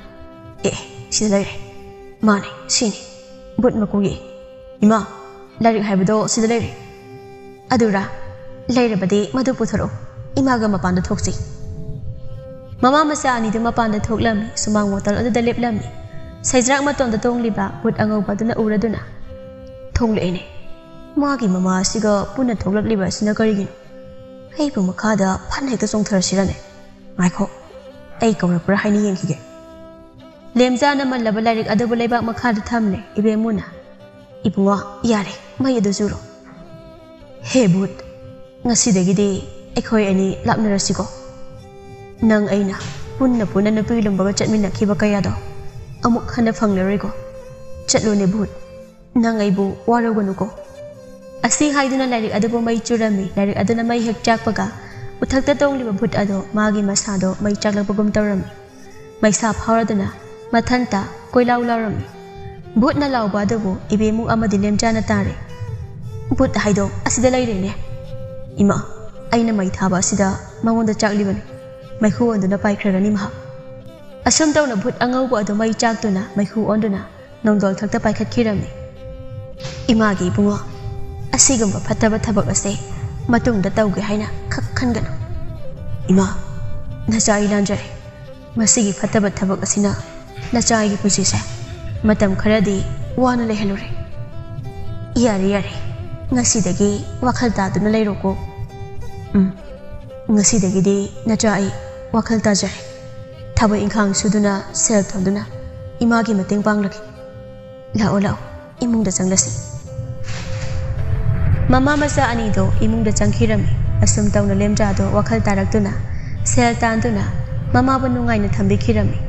"ꯑꯦ, ꯁꯤꯗ ꯂꯩꯔꯦ꯫ ꯃꯥꯅꯦ, ꯁꯤꯅꯤ꯫ ꯚꯨꯠ ꯃꯀꯣꯛ ꯌꯦꯛꯏ꯫ ꯏꯃꯥ, ꯂꯥꯏꯔꯤꯛ ꯍꯥꯏꯕꯗꯣ ꯁꯤꯗ ꯂꯩꯔꯦ꯫" "ꯑꯗꯨꯔꯥ? ꯂꯩꯔꯕꯗꯤ ꯃꯗꯨ ꯄꯨꯊꯣꯔꯛꯎ꯫ ꯏꯃꯥꯒ ꯃꯄꯥꯟꯗ ꯊꯣꯛꯁꯤ꯫" ꯃꯃꯥ ꯃꯆꯥ ꯑꯅꯤꯗꯨ ꯃꯄꯥꯟꯗ ꯊꯣꯛꯂꯝꯃꯤ꯫ ꯁꯨꯃꯥꯡ ꯋꯥꯇꯜ ꯑꯗꯨꯗ ꯂꯦꯞꯂꯝꯃꯤ꯫ ꯁꯩꯖ꯭ꯔꯥꯛ ꯃꯇꯣꯟꯗ ꯇꯣꯡꯂꯤꯕ ꯚꯨꯠ ꯑꯉꯧꯕ ꯑꯗꯨꯅ ꯎꯔꯗꯨꯅ, "ꯊꯣꯛꯂꯛꯏꯅꯦ꯫ ꯃꯥꯒꯤ ꯃꯃꯥ ꯑꯁꯤꯒ ꯄꯨꯟꯅ ꯊꯣꯛꯂꯛꯂꯤꯕ ꯑꯁꯤꯅ ꯀꯔꯤꯒꯤꯅꯣ? ꯑꯩꯕꯨ ꯃꯈꯥꯗ ꯐꯟ ꯍꯦꯛꯇ ꯆꯣꯡꯊꯔꯁꯤꯔꯅꯦ? ꯉꯥꯏꯈꯣ, ꯑꯩ ꯀꯧꯔꯛꯄ꯭ꯔꯥ ꯍꯥꯏꯅ ꯌꯦꯡꯈꯤꯒꯦ꯫" ꯂꯦꯝꯖꯥꯅ ꯃꯜꯂꯕ ꯂꯥꯏꯔꯤꯛ ꯑꯗꯨꯕꯨ ꯂꯩꯕꯥꯛ ꯃꯈꯥꯗ ꯊꯝꯂꯦ꯫ ꯏꯕꯦꯝꯃꯨꯅ, "ꯏꯕꯨꯡꯉꯣ, ꯌꯥꯔꯦ, ꯃꯩ ꯑꯗꯨ ꯆꯨꯔꯣ꯫" "ꯍꯦ ꯚꯨꯠ, ꯉꯁꯤꯗꯒꯤꯗꯤ ꯑꯩꯈꯣꯏ ꯑꯅꯤ ꯂꯥꯞꯅꯔꯁꯤꯀꯣ꯫ ꯅꯪ ꯑꯩꯅ ꯄꯨꯟꯅ ꯄꯨꯟꯅ ꯅꯨꯄꯤ ꯂꯨꯝꯕꯒ ꯆꯠꯃꯤꯟꯅꯈꯤꯕ ꯀꯌꯥꯗꯣ ꯑꯃꯨꯛ ꯍꯟꯅ ꯐꯪꯂꯔꯣꯏꯀꯣ꯫ ꯆꯠꯂꯨꯅꯦ ꯚꯨꯠ, ꯅꯪ ꯑꯩꯕꯨ ꯋꯥꯔꯧꯒꯅꯨꯀꯣ꯫ ꯑꯁꯤ ꯍꯥꯏꯗꯨꯅ ꯂꯥꯏꯔꯤꯛ ꯑꯗꯨꯕꯨ ꯃꯩ ꯆꯨꯔꯝꯃꯤ꯫ ꯂꯥꯏꯔꯤꯛ ꯑꯗꯨꯅ ꯃꯩ ꯍꯦꯛ ꯆꯥꯛꯄꯒ ꯎꯊꯛꯇ ꯇꯣꯡꯂꯤꯕ ꯚꯨꯠ ꯑꯗꯣ ꯃꯥꯒꯤ ꯃꯁꯥꯗꯣ ꯃꯩ ꯆꯥꯛꯂꯛꯄꯒꯨꯝ ꯇꯧꯔꯝꯃꯤ꯫ ꯃꯩꯁꯥ ꯐꯥꯎꯔꯗꯨꯅ ꯃꯊꯟꯇ ꯀꯣꯏꯂꯥꯎ ꯂꯥꯎꯔꯝꯃꯤ꯫ ꯚꯨꯠꯅ ꯂꯥꯎꯕ ꯑꯗꯨꯕꯨ ꯏꯕꯦꯃꯨ ꯑꯃꯗꯤ ꯂꯦꯝꯖꯥꯅ ꯇꯥꯔꯦ꯫ ꯚꯨꯠ ꯍꯥꯏꯗꯣ ꯑꯁꯤꯗ ꯂꯩꯔꯦꯅꯦ꯫ ꯏꯃꯥ, ꯑꯩꯅ ꯃꯩ ꯊꯥꯕ ꯑꯁꯤꯗ ꯃꯉꯣꯟꯗ ꯆꯥꯛꯂꯤꯕꯅꯤ꯫ ꯃꯩꯈꯨ ꯑꯣꯟꯗꯨꯅ ꯄꯥꯏꯈ꯭ꯔꯒꯅꯤ ꯃꯍꯥꯛ꯫ ꯑꯁꯨꯝ ꯇꯧꯅ ꯚꯨꯠ ꯑꯉꯧꯕ ꯑꯗꯨ ꯃꯩ ꯆꯥꯛꯇꯨꯅ ꯃꯩꯈꯨ ꯑꯣꯟꯗꯨꯅ ꯅꯣꯡꯗꯣꯜ ꯊꯛꯇ ꯄꯥꯏꯈꯠꯈꯤꯔꯝꯃꯤ꯫ ꯏꯃꯥꯒꯤ ꯏꯕꯨꯡꯉꯣ, ꯑꯁꯤꯒꯨꯝꯕ ꯐꯠꯇꯕ ꯊꯕꯛ ꯑꯁꯦ ꯃꯇꯨꯡꯗ ꯇꯧꯒꯦ ꯍꯥꯏꯅ ꯈꯛ ꯈꯟꯒꯅꯨ꯫ ꯏꯃꯥ, ꯅꯆꯥ ꯑꯩ ꯂꯥꯟꯖꯔꯦ꯫ ꯃꯁꯤꯒꯤ ꯐꯠꯇꯕ ꯊꯕꯛ ꯑꯁꯤꯅ ꯅꯆꯥ ꯑꯩꯒꯤ ꯄꯨꯟꯁꯤꯁꯦ ꯃꯇꯝ ꯈꯔꯗꯤ ꯋꯥꯅ ꯂꯩꯍꯜꯂꯨꯔꯦ꯫ ꯌꯥꯔꯦ, ꯌꯥꯔꯦ, ꯉꯁꯤꯗꯒꯤ ꯋꯥꯈꯜ ꯇꯥꯗꯨꯅ ꯂꯩꯔꯣꯀꯣ꯫ ꯎꯝ, ꯉꯁꯤꯗꯒꯤꯗꯤ ꯅꯆꯥ ꯑꯩ ꯋꯥꯈꯜ ꯇꯥꯖꯔꯦ꯫ ꯊꯕꯛ ꯏꯪꯈꯥꯡ ꯁꯨꯗꯨꯅ ꯁꯦꯜ ꯇꯥꯟꯗꯨꯅ ꯏꯃꯥꯒꯤ ꯃꯇꯦꯡ ꯄꯥꯡꯂꯒꯦ꯫ ꯂꯥꯛꯑꯣ, ꯂꯥꯛꯑꯣ, ꯏꯃꯨꯡꯗ ꯆꯪꯂꯁꯤ꯫ ꯃꯃꯥ ꯃꯆꯥ ꯑꯅꯤꯗꯣ ꯏꯃꯨꯡꯗ ꯆꯪꯈꯤꯔꯝꯃꯤ꯫ ꯑꯁꯨꯝ ꯇꯧꯅ ꯂꯦꯝꯖꯥꯗꯣ ꯋꯥꯈꯜ ꯇꯥꯔꯛꯇꯨꯅ ꯁꯦꯜ ꯇꯥꯟꯗꯨꯅ ꯃꯃꯥꯕꯨ ꯅꯨꯡꯉꯥꯏꯅ ꯊꯝꯕꯤꯈꯤꯔꯝꯃꯤ꯫